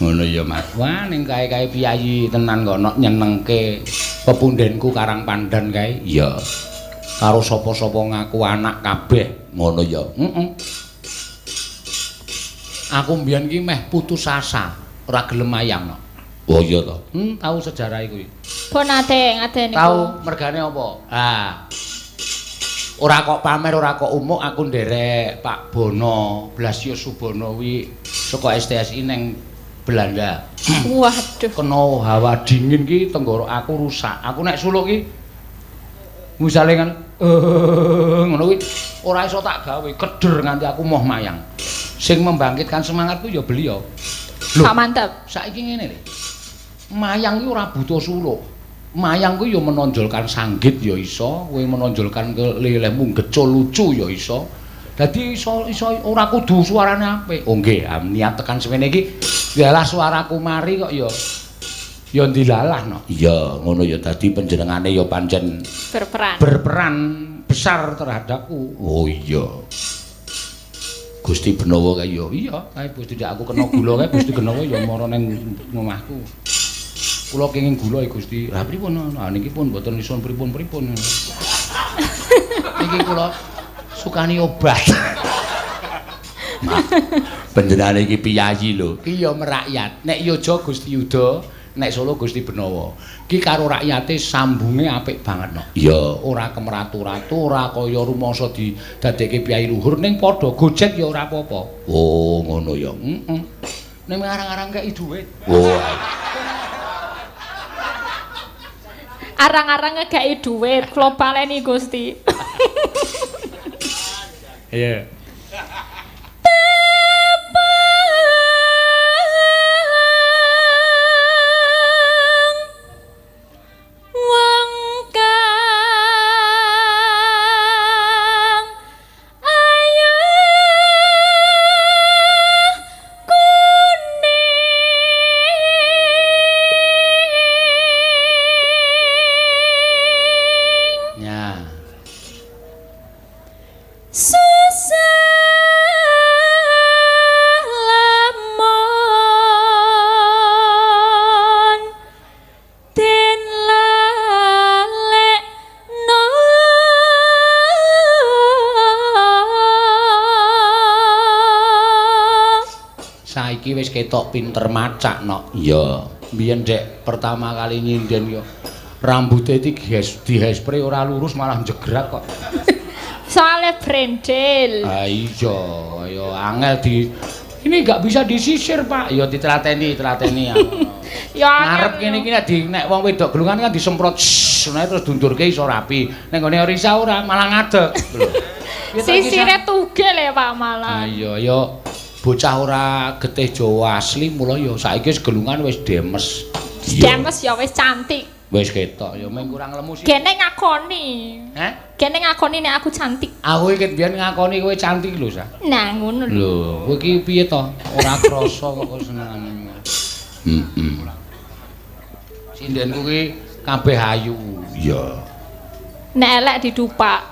Speaker 1: Ngono ya, Mas. Wah, ning kae-kae piyayi tenan kono nyenengke pepundenku Karang Pandan kae. Iya. Karo sapa-sapa ngaku anak kabeh. Ngono ya. Heeh. Aku mbiyen ki meh putus asa, ora gelem mayang no. Oh iya to. Tahu sejarah kuwi.
Speaker 5: Pun nate ngaten niku.
Speaker 1: Tahu mergane apa? Ah. Ora kok pamer, ora kok umuk aku nderek Pak Bono, Blasio Subono kuwi saka STSI neng Belanda.
Speaker 5: Waduh.
Speaker 1: Kena hawa dingin ki tenggorok aku rusak. Aku nek suluk ki misale kan ngono kuwi ora iso tak gawe, keder nganti aku moh mayang. Sing membangkitkan semangatku ya beliau. Lho,
Speaker 5: Pak Mantep.
Speaker 1: Saiki ngene lho. Mayang kuwi ora butuh suluk. Mayang kuwi ya menonjolkan sanggit ya iso, kowe menonjolkan kelelehmu gecul lucu ya iso. Dadi iso iso ora kudu suarane apik. Oh nggih, niat tekan semene iki yalah suaraku mari kok ya ya ndilalah no. Iya, ngono ya dadi panjenengane ya pancen
Speaker 5: berperan.
Speaker 1: Berperan besar terhadapku. Oh iya. Gusti Benowo kae ya. Iya, kae Gusti ndak aku kena gula kae Gusti Benowo ya mara ning omahku. Kula kenging gula ya Gusti. Lah pripun? Lah niki pun mboten iso pripun-pripun. Niki kula sukani obat. Panjenengane iki piyayi lho. Ki ya merakyat. Nek Yojo Gusti Yuda, nek Solo Gusti Benowo. Ki karo rakyate sambunge apik banget no. Iya, ora kemeratu-ratu, ora kaya rumangsa didadekke piyayi luhur ning padha gojek ya ora apa-apa. Oh, ngono ya. Heeh. Ning arang-arang kei dhuwit. Oh.
Speaker 5: Arang-arang ngekei dhuwit, kula baleni Gusti.
Speaker 1: Iya.
Speaker 5: Tepang wong kang ayu kuning.
Speaker 1: Ya.
Speaker 5: Susah lamun den lalekno.
Speaker 1: Saiki wis ketok pinter macak no. Iya. Biyen dek pertama kali nyinden yo rambute iki dihespre ora lurus malah njegrak kok.
Speaker 5: Soale brendel.
Speaker 1: Ah iya, ya angel di ini enggak bisa disisir, Pak. Ya ditelateni, telateni aku.
Speaker 5: Ya
Speaker 1: ngarep kene iki nek di nek wong wedok gelungan kan disemprot shhh, terus dundurke iso rapi. Nek nggone Risa ora, malah ngadeg. Lho.
Speaker 5: Sisire tugel ya Pak malah.
Speaker 1: Ah iya, ya bocah ora getih Jawa asli mula ya saiki wis gelungan wis demes.
Speaker 5: Demes ya wis cantik.
Speaker 1: Wis ketok ya mung kurang lemu sih.
Speaker 5: Gene ngakoni.
Speaker 1: Heh?
Speaker 5: Gene ngakoni nek aku cantik.
Speaker 1: Aku iki biyen ngakoni kowe cantik lho, Sa.
Speaker 5: Nah, ngono lho.
Speaker 1: Lho, kowe iki piye to? Ora krasa kok senengane. Heeh. Sindenku ki kabeh ayu. Iya.
Speaker 5: Nek elek didupak.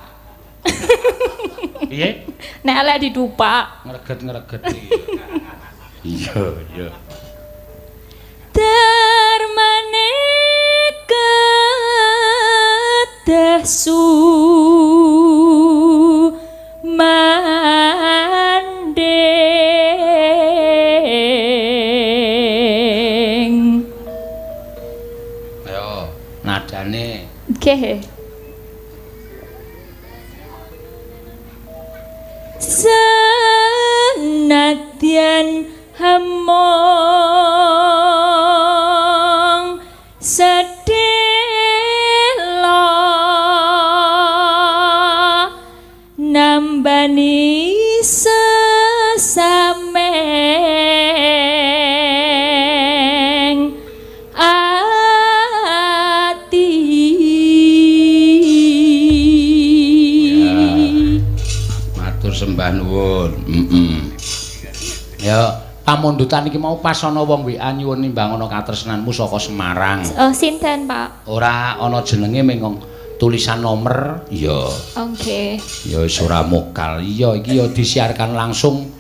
Speaker 1: Piye?
Speaker 5: Nek elek didupak.
Speaker 1: Ngreget-ngreget iki. Iya, iya.
Speaker 5: Darmane kedan Gagah sumanding.
Speaker 1: Ayo, nadane.
Speaker 5: Nggih. Senadyan hamong sedela nambani sesameng ati.
Speaker 1: Matur sembah nuwun. Ya, pamundutan iki mau pas ana wong WA nyuwun nimbang ana katresnanmu saka Semarang.
Speaker 5: Oh, sinten, Pak?
Speaker 1: Ora ana jenenge mung tulisan nomor. Iya.
Speaker 5: Oke.
Speaker 1: Ya wis ora mokal. Iya, iki ya disiarkan langsung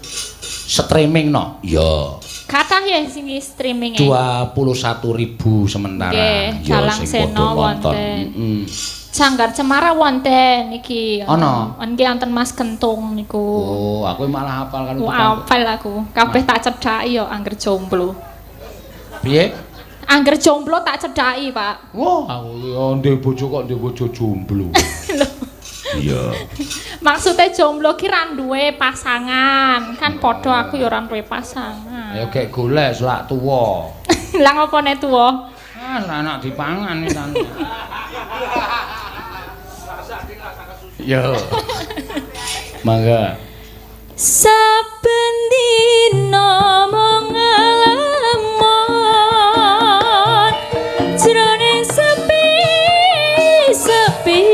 Speaker 1: streaming no. Iya.
Speaker 5: Kathah ya sing streaming e.
Speaker 1: 21.000 sementara.
Speaker 5: Nggih,
Speaker 1: Ya
Speaker 5: Dalang
Speaker 1: sing
Speaker 5: Seno
Speaker 1: padha nonton.
Speaker 5: wonten. Sanggar Cemara wonten iki.
Speaker 1: Ana?
Speaker 5: Nggih wonten Mas Kentung niku.
Speaker 1: Oh, aku malah hafal kan.
Speaker 5: Wah, hafal aku. Kabeh tak cedhaki yo angger jomblo.
Speaker 1: Piye?
Speaker 5: Angger jomblo tak cedhaki, Pak.
Speaker 1: Wah, aku yo ndek bojo kok ndek bojo jomblo. Iya.
Speaker 5: Maksudnya jomblo ki ra duwe pasangan. Kan padha aku yo ora duwe pasangan.
Speaker 1: Ayo gek golek selak tuwa.
Speaker 5: Lah ngopone tuwa?
Speaker 1: Ah, anak dipangan iki tan. Yo. Mangga.
Speaker 5: Saben dina mung ngalamun jroning sepi sepi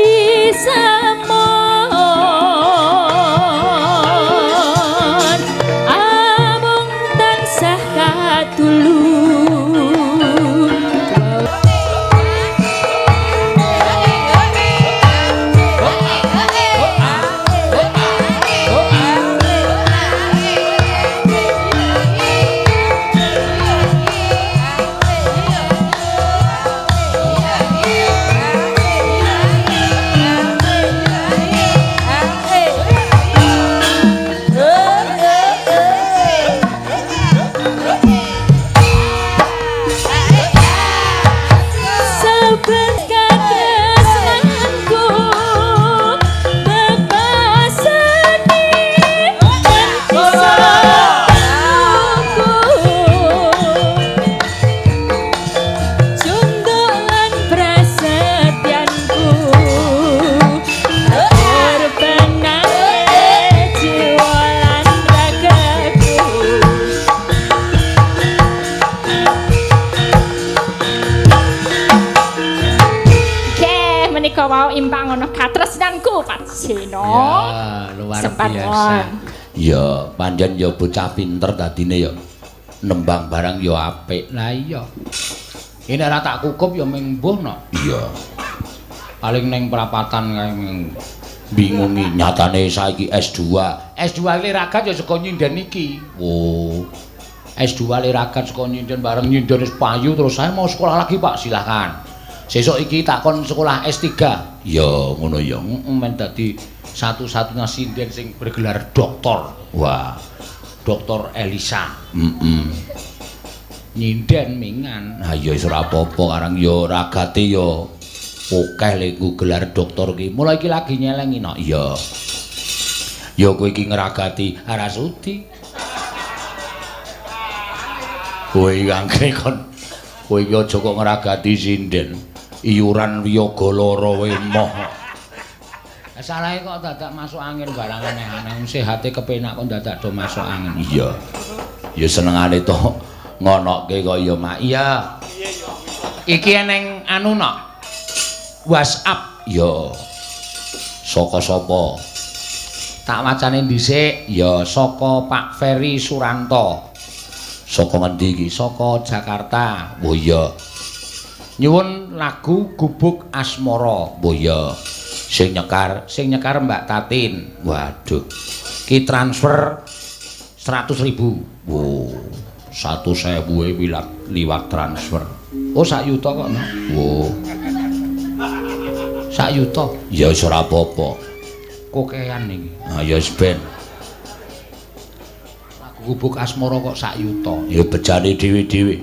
Speaker 5: samon amung tansah katulu. Saben katresnanku bebasane lan junduk lan prasetyanku korbanane jiwa lan ragaku. Oke, menika wau imbang ana katresnanku Pak Seno.
Speaker 1: Ya, luar
Speaker 5: Sempat
Speaker 1: biasa.
Speaker 5: won.
Speaker 1: Ya, pancen ya bocah pinter dadine ya nembang barang ya apik. Lah iya. Ini ora tak kukup ya mung mbuh no. Iya. Paling ning prapatan kae mung bingungi nyatane saiki S2. S2 le ragat ya saka nyinden iki. Oh. S2 le ragat saka nyinden bareng nyinden wis payu terus saya mau sekolah lagi Pak, silahkan. Sesuk iki takon sekolah S3. Ya ngono ya. Men dadi satu-satunya sinden sing bergelar doktor. Wah. Doktor Elisa. Nyinden mingan. Ha ya wis ora apa-apa karang ya ragate ya akeh lek nggo gelar doktor ki. Mulai iki lagi nyelengi no. Iya. Ya kowe iki ngragati ora sudi. Kowe iki anggere kon kowe iki aja kok ngragati sinden. Iuran wiyaga lara wae emoh. Salahe kok dadak masuk angin barang aneh-aneh. Sehate kepenak kok dadak do masuk angin. Iya. Ya senengane to ngonoke kok ya Mak. Iya. Iki eneng anu nok. WhatsApp. Ya. Saka sapa? Tak wacane dhisik. Ya saka Pak Ferry Suranto. Saka ngendi iki? Saka Jakarta. Oh iya. Nyuwun lagu Gubuk Asmara. Oh iya. Sing nyekar Mbak Tatin. Waduh. Ki transfer 100.000. Wow. 100.000 e liwat transfer. Oh sak yuta kok no. Wow. Sak yuta. Ya wis ora apa-apa. Kokean iki. Ha ya wis ben. Lagu Gubuk Asmara kok sak yuta. Ya bejane dhewe-dhewe.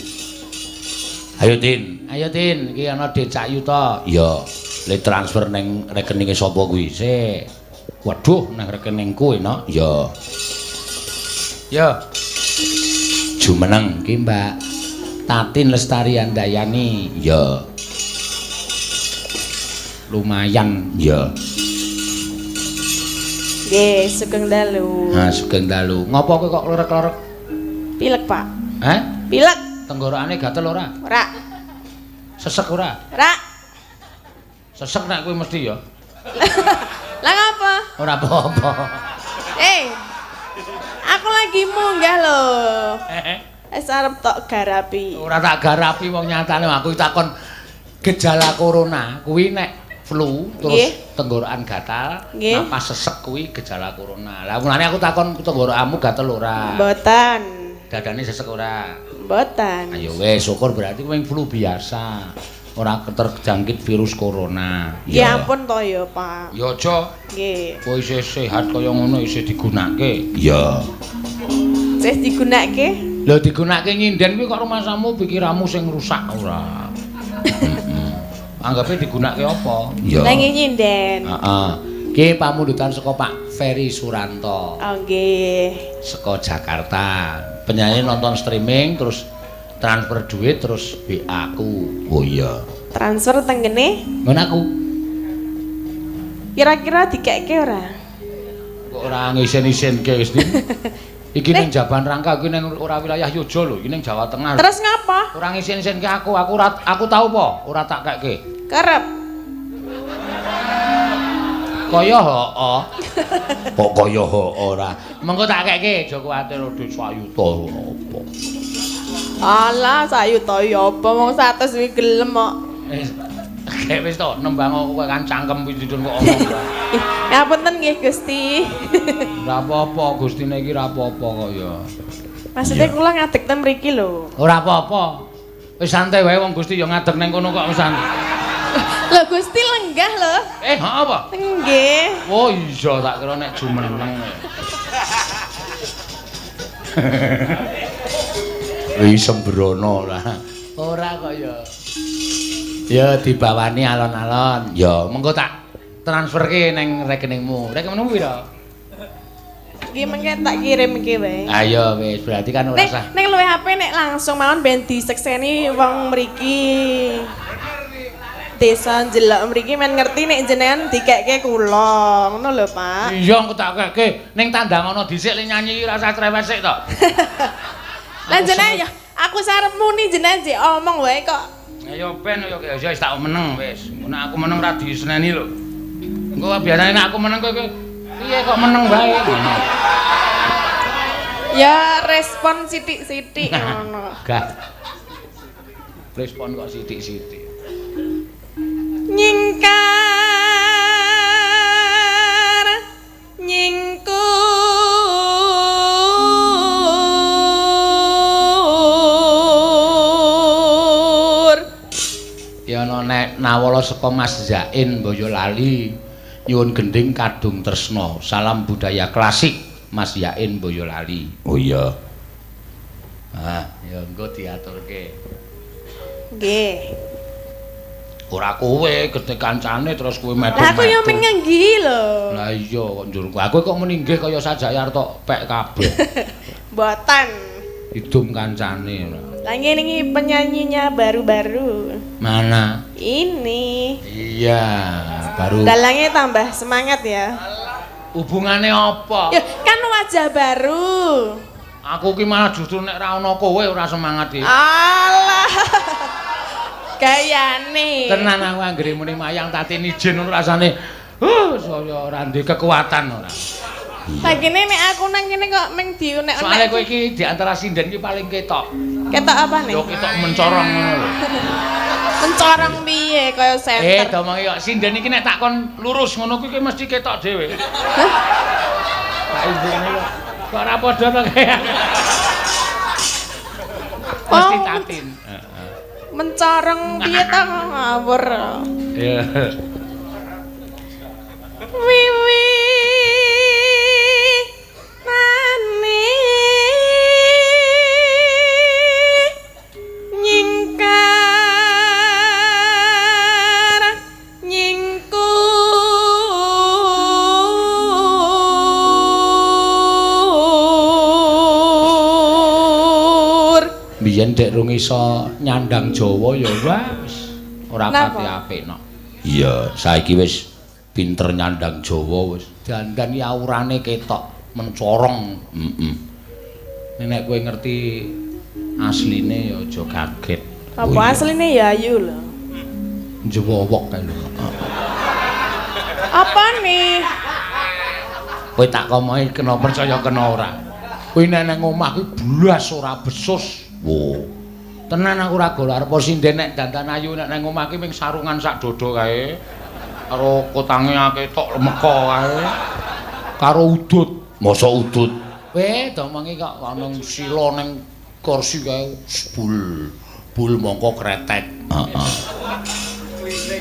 Speaker 1: Ayo Tin, ayo Tin, iki ana dhuwit sak yuta. Ya, le transfer ning rekeninge sapa kuwi? Sik. Waduh, nang rekeningku enak. Ya. Ya. Jumeneng ki Mbak Tatin Lestari Handayani. Ya. Lumayan, ya.
Speaker 3: Nggih, sugeng dalu.
Speaker 1: Ha, sugeng dalu. Ngopo kowe kok lorek-lorek?
Speaker 3: Pilek, Pak.
Speaker 1: Heh?
Speaker 3: Pilek.
Speaker 1: Tenggorokane gatel ora?
Speaker 3: Ora.
Speaker 1: Sesek ora?
Speaker 3: Ora.
Speaker 1: Sesek nek kowe mesti ya.
Speaker 3: Lah ngapa?
Speaker 1: Ora apa-apa.
Speaker 3: Aku lagi munggah lho. Wis arep tok garapi.
Speaker 1: Ora tak garapi wong nyatane aku takon gejala corona kuwi nek flu terus tenggorokan gatal, napas sesek kuwi gejala corona. Lah mulane aku takon tenggorokanmu gatel ora?
Speaker 3: Mboten.
Speaker 1: Dadane sesek ora?
Speaker 3: Mboten.
Speaker 1: Ayo wis syukur berarti kowe flu biasa. Ora terjangkit virus corona.
Speaker 3: Ya ampun to ya, Pak.
Speaker 1: Ya aja.
Speaker 3: Nggih.
Speaker 1: Kowe isih sehat kaya ngono isih digunake. Iya.
Speaker 3: Isih digunake?
Speaker 1: Lho digunake nyinden kuwi kok rumasamu pikiranmu sing rusak ora. Anggape digunake apa? Iya.
Speaker 3: Lah nggih nyinden.
Speaker 1: Heeh. Ki pamundutan saka Pak Ferry Suranto.
Speaker 3: Oh nggih.
Speaker 1: Saka Jakarta. Penyanyi nonton streaming terus transfer duit terus WA aku. Oh iya.
Speaker 3: Transfer tenggene?
Speaker 1: Ngono aku.
Speaker 3: Kira-kira dikekke ora?
Speaker 1: Kok ora ngisen-isenke wis. Iki ning Jaban Rangka iki ning ora wilayah Yogya lho, iki ning Jawa Tengah.
Speaker 3: Terus ngapa?
Speaker 1: Ora ngisen-isenke aku, aku tau apa? Ora tak kekke.
Speaker 3: Kerep.
Speaker 1: Kaya heeh. Kok kaya heeh ora. Mengko tak kekke, aja kuwatir dhuwit sak yuta apa.
Speaker 3: Alah, sak yuta ya apa wong 100 kuwi gelem kok.
Speaker 1: Wis wis to, nembang kowe kan cangkem kuwi didun kok omong.
Speaker 3: Ngapunten nggih Gusti.
Speaker 1: Ora apa-apa, Gustine iki ora apa-apa kok ya.
Speaker 3: Maksudnya kula ngadeg ten mriki lho.
Speaker 1: Ora apa-apa. Wis santai wae wong Gusti ya ngadeg ning kono kok wis santai.
Speaker 3: Lho Gusti lenggah lho.
Speaker 1: Heeh apa?
Speaker 3: Nggih.
Speaker 1: Oh iya tak kira nek jumeneng. Wis sembrono lah. Ora kok ya. Ya dibawani alon-alon. Ya mengko tak transferke ning rekeningmu. Rekeningmu pira?
Speaker 3: Nggih mengke tak kirimke wae.
Speaker 1: Ayo wis berarti kan ora usah.
Speaker 3: Ning luwih HP nek langsung mawon ben disekseni wong mriki. Desa njelok mriki men ngerti nek jenengan dikekke kula. Ngono lho, Pak.
Speaker 1: Iya engko tak kekke. Ning tandang ana dhisik le nyanyi ora usah cerewet sik to.
Speaker 3: Lah jenengan ya aku sarep muni jenengan jek omong wae kok.
Speaker 1: Ayo ben yo ya wis tak meneng wis. Engko nek aku meneng ra diseneni lho. Engko biasane nek aku meneng kowe piye kok meneng wae ngono.
Speaker 3: Ya respon sithik-sithik ngono.
Speaker 1: Gah. Respon kok sithik-sithik.
Speaker 3: Nyingkar nyingkur
Speaker 1: ya ana nek nawala saka Mas Zain Boyolali nyuwun gending Kadung Tresna. Salam budaya klasik Mas Zain Boyolali. Oh iya. Ah, ya engko diaturke.
Speaker 3: Nggih.
Speaker 1: Ora kowe gedhe kancane terus kowe metu.
Speaker 3: Lah aku yo mengenggi lho.
Speaker 1: Lah iya kok njur. Aku kok muni nggih kaya sajake arep tok pek kabeh.
Speaker 3: Mboten.
Speaker 1: Idum kancane ora.
Speaker 3: Lah ngene iki penyanyinya baru-baru.
Speaker 1: Mana?
Speaker 3: Ini.
Speaker 1: Iya, baru.
Speaker 3: Dalangnya tambah semangat ya.
Speaker 1: Hubungane apa?
Speaker 3: Ya, kan wajah baru.
Speaker 1: Aku ki malah justru nek ra ono kowe ora semangat iki.
Speaker 3: Alah. Gayane.
Speaker 1: Tenan aku anggere muni mayang Tatin ijen ngono rasane. Saya ora ndek kekuatan ora.
Speaker 3: Lah kene nek aku nang kene kok meng diunek-unek.
Speaker 1: Soale kowe iki di antara sinden iki paling ketok.
Speaker 3: Ketok apa nih?
Speaker 1: Yo ketok mencorong ngono lho.
Speaker 3: Mencorong piye kaya senter.
Speaker 1: Domongi kok sinden iki nek takon lurus ngono kuwi mesti ketok dhewe. Hah? Pak ibune kok kok ora padha to kaya. Mesti Tatin.
Speaker 3: Mencorong piye ta ngawur.
Speaker 1: Iya. Yen dek rung iso nyandang Jawa ya wis ora pati apik no. Iya, saiki wis pinter nyandang Jawa wis. Dandan iki aurane ketok mencorong. Heeh. Nek kowe ngerti asline ya aja kaget.
Speaker 3: Apa asline ya ayu lho.
Speaker 1: Njewowok kae lho.
Speaker 3: Apa nih?
Speaker 1: Kowe tak komohi kena percaya kena ora. Kowe nek nang omah kuwi blas ora besus. Wo. Tenan aku ora gol arep sinden nek dandan ayu nek nang omah ki ming sarungan sak dodo kae. Karo kotange akeh tok lemeka kae. Karo udut. Mosok udut. Kowe domongi kok ana sila ning kursi kae bul. Bul mongko kretek. Heeh.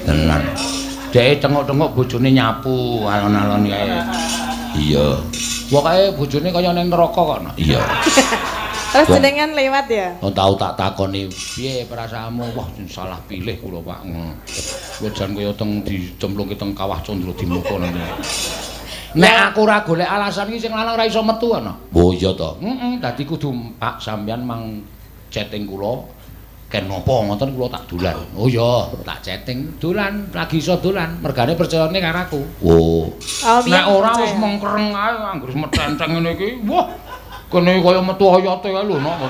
Speaker 1: Tenan. Dheke tengok-tengok bojone nyapu alon-alon kae. Iya. Pokoke bojone kaya ning neraka kok. Iya.
Speaker 3: Terus jenengan lewat ya?
Speaker 1: Oh, tau tak takoni, piye perasaanmu? Wah, salah pilih kula, Pak. Kula jan kaya teng dicemplungke teng kawah Candra Dimuka nang. Nek aku ora golek alasan iki sing lanang ora iso metu ana. Oh iya to. Heeh, dadi kudu Pak sampeyan mang chatting kula. Ken napa ngoten kula tak dolan. Oh iya, tak chatting dolan, lagi iso dolan. Mergane percayane karo aku. Oh. Nek ora wis mengkereng ae anggere metenteng ngene iki. Wah. Kene kaya metu oyote kae lho nok.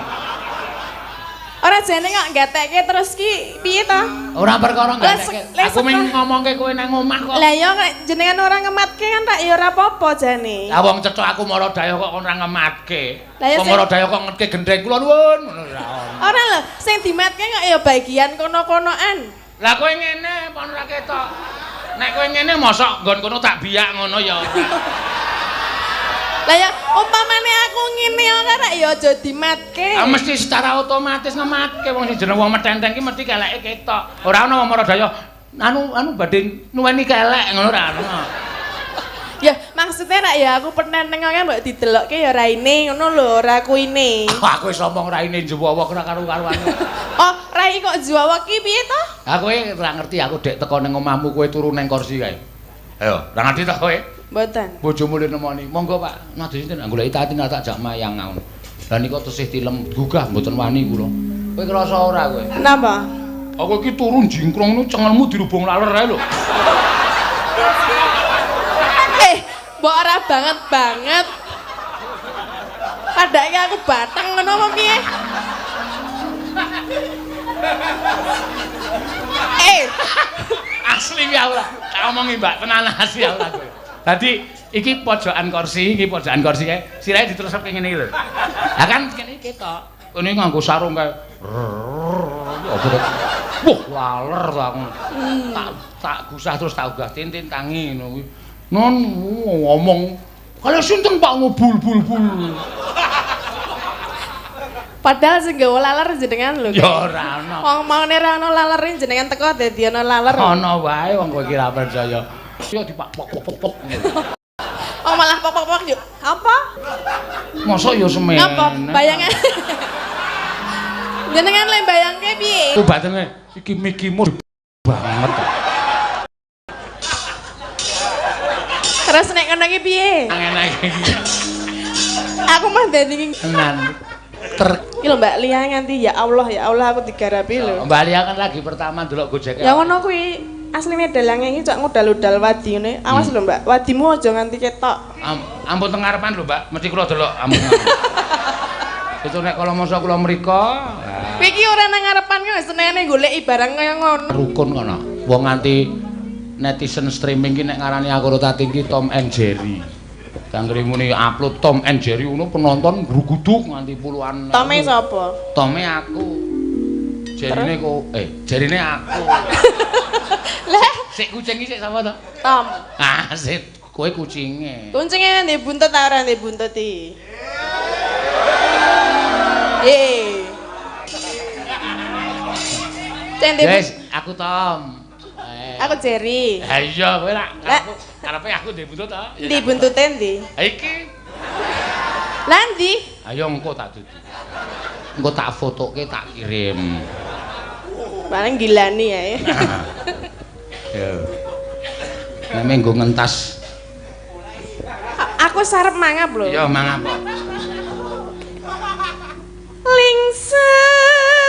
Speaker 3: Ora jane kok gatekke terus ki piye to?
Speaker 1: Ora perkara gatekke. Aku mung ngomongke kowe nang omah kok.
Speaker 3: Lah ya jenengan ora ngematke kan tak ya ora apa-apa jane.
Speaker 1: Lah wong cethok aku maradaya kok ora ngematke. Wong maradaya kok ngetke gendheng kula nuwun ngono ora.
Speaker 3: Ora lho, sing dimatke kok ya bagian kono-konoan.
Speaker 1: Lah kowe ngene apa ora ketok? Nek kowe ngene mosok nggon kono tak biyak ngono ya.
Speaker 3: Lah ya umpamane aku ngene ora rak ya aja dimatke.
Speaker 1: Ah mesti secara otomatis ngematke wong sing jeneng wong metenteng ki mesti keleke ketok. Ora ana wong maradaya anu badhe nuweni kelek ngono ora ana.
Speaker 3: Ya maksudnya rak ya aku petenteng kan mbok didelokke ya raine ngono lho, ora kuine.
Speaker 1: Aku wis omong raine njewowok ora karo-karuan.
Speaker 3: Oh, rai kok njewowok ki piye to?
Speaker 1: Ha kowe ora ngerti aku dek teko ning omahmu kowe turu ning kursi kae. Ayo, ora ngerti ta kowe?
Speaker 3: Mboten.
Speaker 1: Bojomu le nemoni. Monggo Pak, nadhe sinten goleki tati tak jak mayang ngono. Lah nika tesih tilem gugah mboten wani kula. Kowe krasa ora kowe?
Speaker 3: Napa?
Speaker 1: Aku iki turu jingkrong nu cengelmu dirubung laler ae lho.
Speaker 3: Mbok ora banget banget. Padake aku batang ngono apa piye?
Speaker 1: Asli ya ora. Tak omongi Mbak, tenan asli ya ora kowe. Dadi iki pojokan kursi, iki pojokan kursi kae. Sirahe diterusake ngene iki lho. Lah kan kene iki ketok. Kene nganggo sarung kae. Wah, laler to aku. Tak gusah terus tak ugah tintin tangi ngono kuwi. Non ngomong kaya sinten Pak bul bul bul.
Speaker 3: Padahal sing gawa laler jenengan lho.
Speaker 1: Ya ora ana.
Speaker 3: Wong maune ora ana lalere jenengan teko dadi ana laler.
Speaker 1: Ana wae wong kowe iki ora percaya. Ya dipak pok pok pok.
Speaker 3: Oh malah pok pok pok yuk. Apa?
Speaker 1: Mosok ya semene.
Speaker 3: Apa? Bayangan. Jenengan le bayangke piye?
Speaker 1: Ku batene iki mikimu banget.
Speaker 3: Terus nek ngono iki piye?
Speaker 1: Ngene iki.
Speaker 3: Aku mah dadi
Speaker 1: tenan.
Speaker 3: Iki lho Mbak Lia nganti ya Allah aku digarapi lho.
Speaker 1: Mbak Lia kan lagi pertama ndelok Gojek.
Speaker 3: Ya ngono kuwi. Asline dalange iki cok ngudal-udal wadi ngene. Awas lho Mbak, wadimu aja nganti ketok.
Speaker 1: Ampun teng ngarepan lho Mbak, mesti kula delok ampun. Itu nek kala masa kula mriko.
Speaker 3: Kowe iki ora nang ngarepan kok senengane goleki barang kaya ngono.
Speaker 1: Rukun kono. Wong nganti netizen streaming ki nek ngarani aku Tatin ki Tom and Jerry. Danggere muni upload Tom and Jerry ngono penonton gruguduk nganti puluhan.
Speaker 3: Tome sapa?
Speaker 1: Tome aku. Jerine kok jerine aku.
Speaker 3: Lah,
Speaker 1: sik kucing iki sik sapa to?
Speaker 3: Tom.
Speaker 1: Ah, sik kowe kucinge.
Speaker 3: Kucinge ndek buntut ta ora ndek buntut iki?
Speaker 1: Wes, aku Tom.
Speaker 3: Aku Jerry.
Speaker 1: Ha iya, kowe lak karepe aku ndek buntut to?
Speaker 3: Ndi buntute ndi?
Speaker 1: Ha iki.
Speaker 3: Lah ndi?
Speaker 1: Ayo engko tak dudu. Engko tak fotoke tak kirim.
Speaker 3: Paling gilani ya.
Speaker 1: Yo. Nek menggo ngentas.
Speaker 3: Aku sarep mangap lho.
Speaker 1: Iya, mangap kok.
Speaker 3: Lingsem.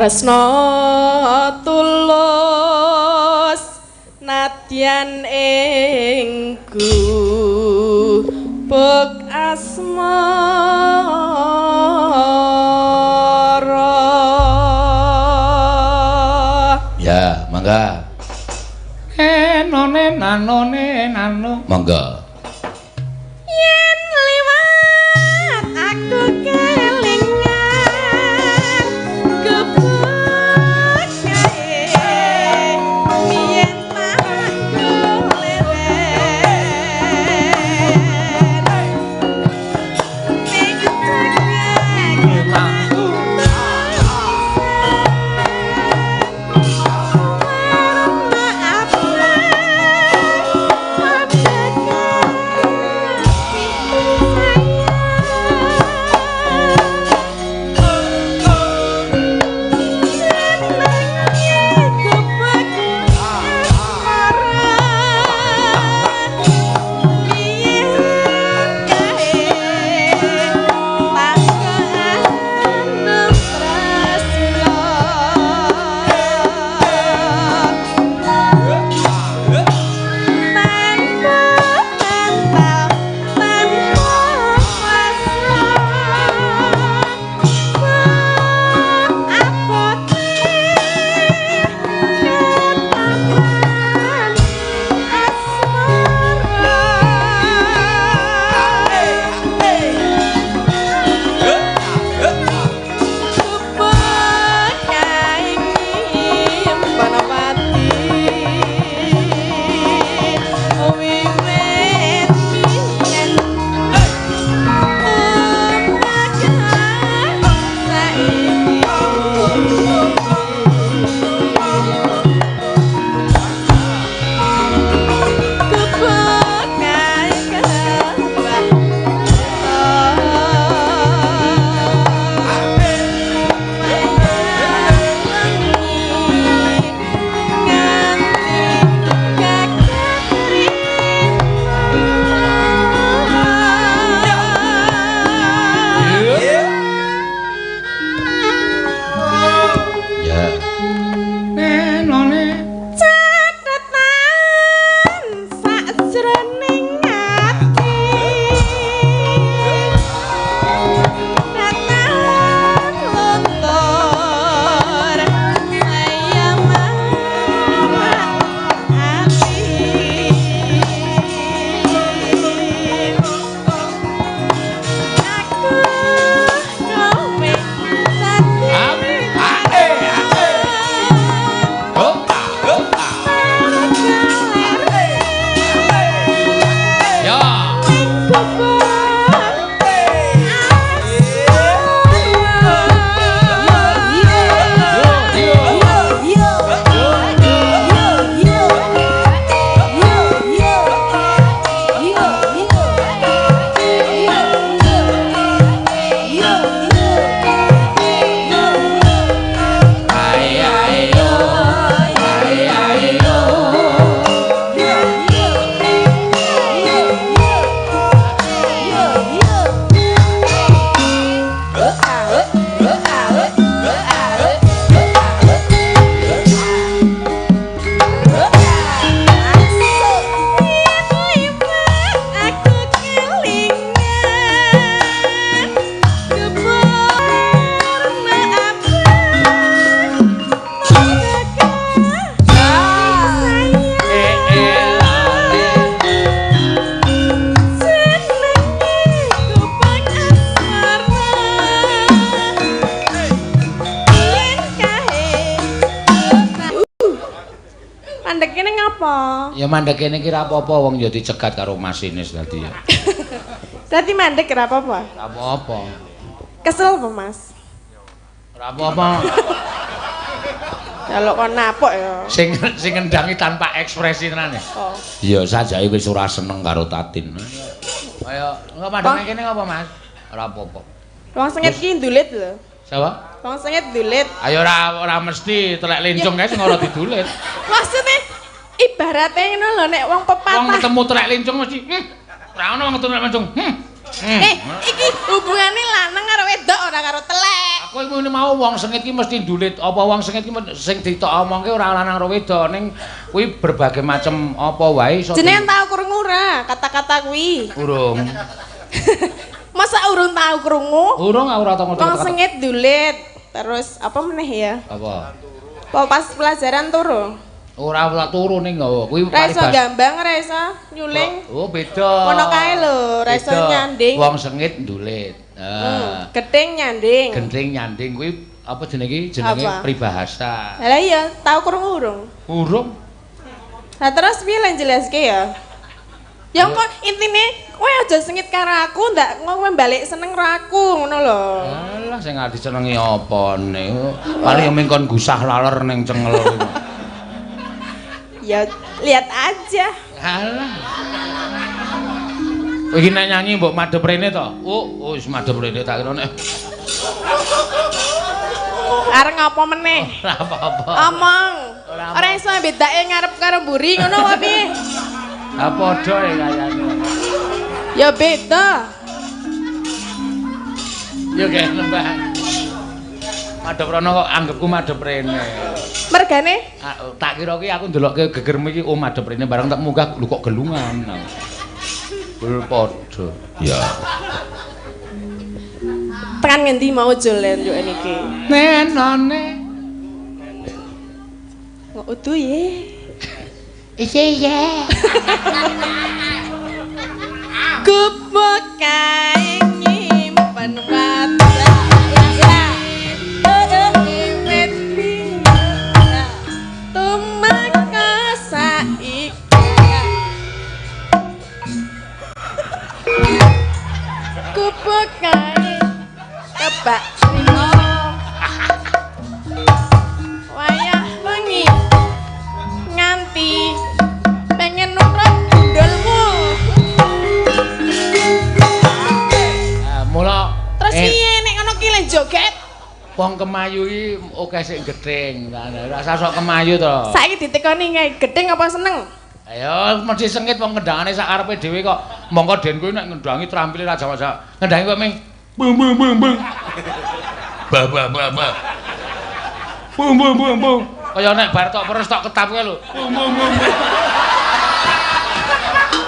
Speaker 3: Tresno tulus nadyan ing gubuk asmara.
Speaker 1: Ya, mangga. Enone nanone nano. Mangga.
Speaker 3: Yen liwat aku kelingan gebuk kae yen aku leren ning cekak
Speaker 1: Ya. Nenone
Speaker 3: Catetan sakjroning ati Datan luntur saya marah ati Aku kowe dadi
Speaker 1: Ya.
Speaker 3: Aku kelingan kewarna apa senenge kupak asmara yen kae. Mandek kene ngapa?
Speaker 1: Ya mandek kene iki ra apa-apa wong ya dicegat karo masinis tadi ya.
Speaker 3: Dadi mandek ora apa-apa.
Speaker 1: Ra apa-apa.
Speaker 3: Kesel apa, Mas?
Speaker 1: Ora apa-apa.
Speaker 3: Kalau kon napok ya.
Speaker 1: Sing sing ngendangi tanpa ekspresi tenan ya.
Speaker 3: Oh.
Speaker 1: Ya sajake wis ora seneng karo Tatin. Kaya engko mandek kene ngapa, Mas? Ora apa-apa.
Speaker 3: Wong sengit ki ndulit lho.
Speaker 1: Sapa?
Speaker 3: Wong sengit ndulit.
Speaker 1: Ayo ora ora mesti telek lencung kae sing ora didulit.
Speaker 3: Maksudnya ibaratnya ngono lho nek wong
Speaker 1: Wong
Speaker 3: pepatah.
Speaker 1: ketemu telek lencung mesti ora ono wong ketemu telek lencung.
Speaker 3: Eh, iki hubungane lanang karo wedok ora karo telek.
Speaker 1: Aku ngene mau wong sengit ki mesti ndulit. Apa wong sengit ki sing ditok omongke ora lanang ora wedok ning kuwi berbagai macam apa wae iso.
Speaker 3: Jenengan tau krungu ora kata-kata kuwi?
Speaker 1: Urung.
Speaker 3: Masa urung tau krungu?
Speaker 1: Urung aku ora tau ngerti.
Speaker 3: Wong sengit ndulit. Terus apa meneh ya?
Speaker 1: Apa?
Speaker 3: Apa pas pelajaran turu?
Speaker 1: Ora ora turu ning lho. Kuwi
Speaker 3: ora iso gambang, ora iso nyuling.
Speaker 1: Oh, beda.
Speaker 3: Ngono kae lho, ora iso nyanding.
Speaker 1: Wong sengit ndulit. Heeh.
Speaker 3: Gething nyanding.
Speaker 1: Gething nyanding kuwi apa jenenge iki? Jenenge pribahasa.
Speaker 3: Lah iya, tau krungu urung?
Speaker 1: Urung.
Speaker 3: Lah terus piye lan jelaske ya? Ya kok intine kowe aja sengit karo aku, ndak kowe balik seneng karo aku ngono lho.
Speaker 1: Alah sing arep disenengi apane? Paling yo mung kon gusah laler ning cengel kuwi.
Speaker 3: Ya lihat aja.
Speaker 1: Alah. Iki nek nyanyi mbok madhep rene to? Oh, wis madhep rene tak kira nek.
Speaker 3: Arep ngapa meneh?
Speaker 1: Ora apa-apa.
Speaker 3: Omong. Ora iso bedake ngarep karo mburi ngono apa piye?
Speaker 1: Ha padha ya kayane.
Speaker 3: Ya beda.
Speaker 1: Ya kae lembah. Madhep rono kok anggepku madhep rene.
Speaker 3: Mergane?
Speaker 1: Tak kira ki aku ndelokke gegermu iki oh madhep rene bareng tak munggah lho kok gelungan. Bul padha. Ya.
Speaker 3: Tekan ngendi mau jolen yo niki?
Speaker 1: Nenone.
Speaker 3: Kok udu ye.
Speaker 1: Iya iya.
Speaker 3: Gubuk kae nyimpen wajah. Wit tumeka saiki. Gubuk kae kebak rino. Wayah wengi nganti pengen nurut gundulmu.
Speaker 1: Mula
Speaker 3: terus piye nek ngono ki le joget?
Speaker 1: Wong kemayu iki akeh sing gething. Rasa sok kemayu to.
Speaker 3: Saiki ditekoni kae gething apa seneng?
Speaker 1: Ayo mesti sengit wong kendangane sak karepe dhewe kok. Mongko den kuwi nek ngendangi trampile ra jawa-jawa. Ngendangi kok ming bung bung bung bung. Ba ba ba ba. Bung bung bung bung. Kaya nek bar tok peres tok ketap kae lho. Bung bung bung.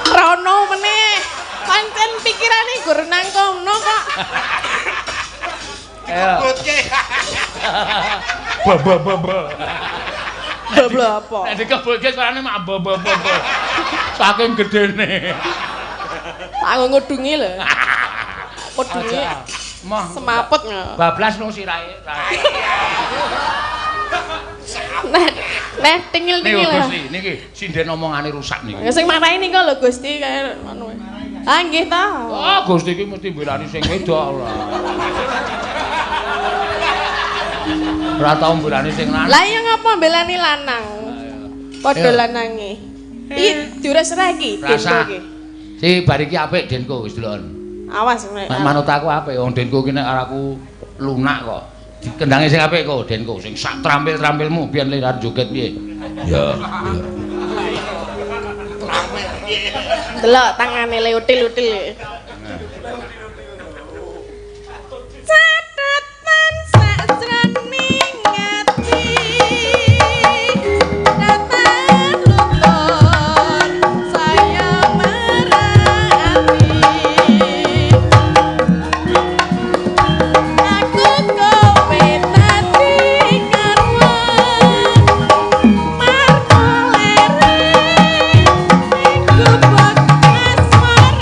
Speaker 3: Rono meneh. Pancen pikirane gur nang kono kok.
Speaker 1: Dikebutke. Ba ba ba ba.
Speaker 3: Ba ba apa?
Speaker 1: Nek dikebutke suarane mak ba ba ba ba. Saking gedene.
Speaker 3: Tak ngudungi lho. Kudunge semaput.
Speaker 1: Bablas nang sirahe.
Speaker 3: Nah, nah tingil-tingil.
Speaker 1: Niku Gusti, niki sinden omongane rusak niki.
Speaker 3: Sing marahi niku lho Gusti kaya ngono. Ah nggih ta.
Speaker 1: Oh, Gusti iki mesti mbelani sing wedok ora. Ora tau mbelani sing lanang.
Speaker 3: Lah iya ngapa mbelani lanang? Padha lanange. Iki diures ra iki Denko iki.
Speaker 1: Si bar iki apik Denko wis deloken.
Speaker 3: Awas nek
Speaker 1: manut aku apik wong Denko ki nek aku lunak kok. Dikendangi sing apik kok Denko sing sak trampil-trampilmu biyen le arep joget piye. Ya.
Speaker 3: Delok tangane le util-util. Catatan sakjroning ati. Datan lutut saya marani. Aku kowe tadi karwan marko lere gubuk asmara.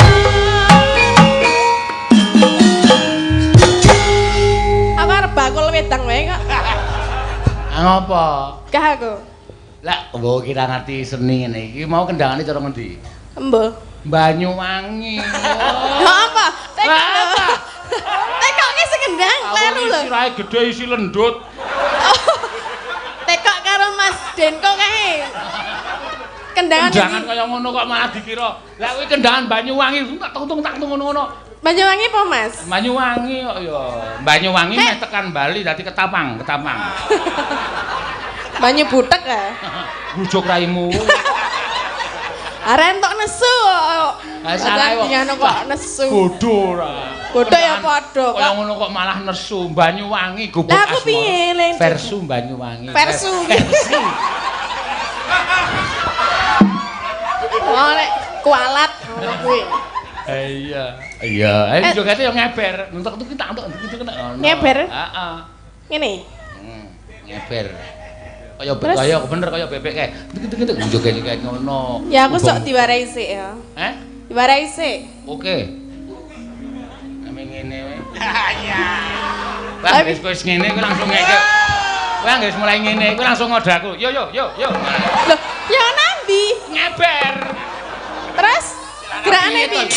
Speaker 3: Aku arep bakul wedang wae kok.
Speaker 1: Ngopo?
Speaker 3: Gah aku.
Speaker 1: Lah, mbok kira ngerti seni ngene iki mau kendangane cara ngendi?
Speaker 3: Embo.
Speaker 1: Banyuwangi.
Speaker 3: Lha apa? Tekok. Tekok ki sing kendang kleru lho.
Speaker 1: Sirahe gedhe isi lendut.
Speaker 3: Tekok karo Mas Denko kae. Kendangan
Speaker 1: Kendangan kaya ngono kok malah dikira. Lah kuwi kendangan Banyuwangi tak tung tak tung ngono-ngono.
Speaker 3: Banyuwangi apa, Mas?
Speaker 1: Banyuwangi kok ya. Banyuwangi meh tekan Bali dadi ketapang, ketapang.
Speaker 3: Banyu butek ya.
Speaker 1: Bujuk raimu.
Speaker 3: Arek entuk nesu kok.
Speaker 1: Salah kok.
Speaker 3: Ngono kok nesu.
Speaker 1: Bodho ora.
Speaker 3: Bodho ya padha kok.
Speaker 1: Kaya ngono kok malah nesu Banyuwangi gubuk
Speaker 3: asmara. Lah aku piye le?
Speaker 1: Versu Banyuwangi.
Speaker 3: Versu. Oh nek kualat ngono kuwi.
Speaker 1: Iya. Iya, ayo jogete yo ngeber. Entuk iki tak entuk iki ngono.
Speaker 3: Ngeber?
Speaker 1: Heeh.
Speaker 3: Ngene.
Speaker 1: Ngeber. Kaya kaya bener kaya bebek kae. Tuk joget kae ngono.
Speaker 3: Ya aku sok diwarai sik ya.
Speaker 1: Heh?
Speaker 3: Diwarai sik.
Speaker 1: Oke. Ame ngene wae. Iya. Wah, wis wis ngene kowe langsung ngeke. Kowe anggere mulai ngene, kowe langsung ngode aku. Yo yo yo yo.
Speaker 3: Loh, ya nandi?
Speaker 1: Ngeber.
Speaker 3: Terus gerakane piye?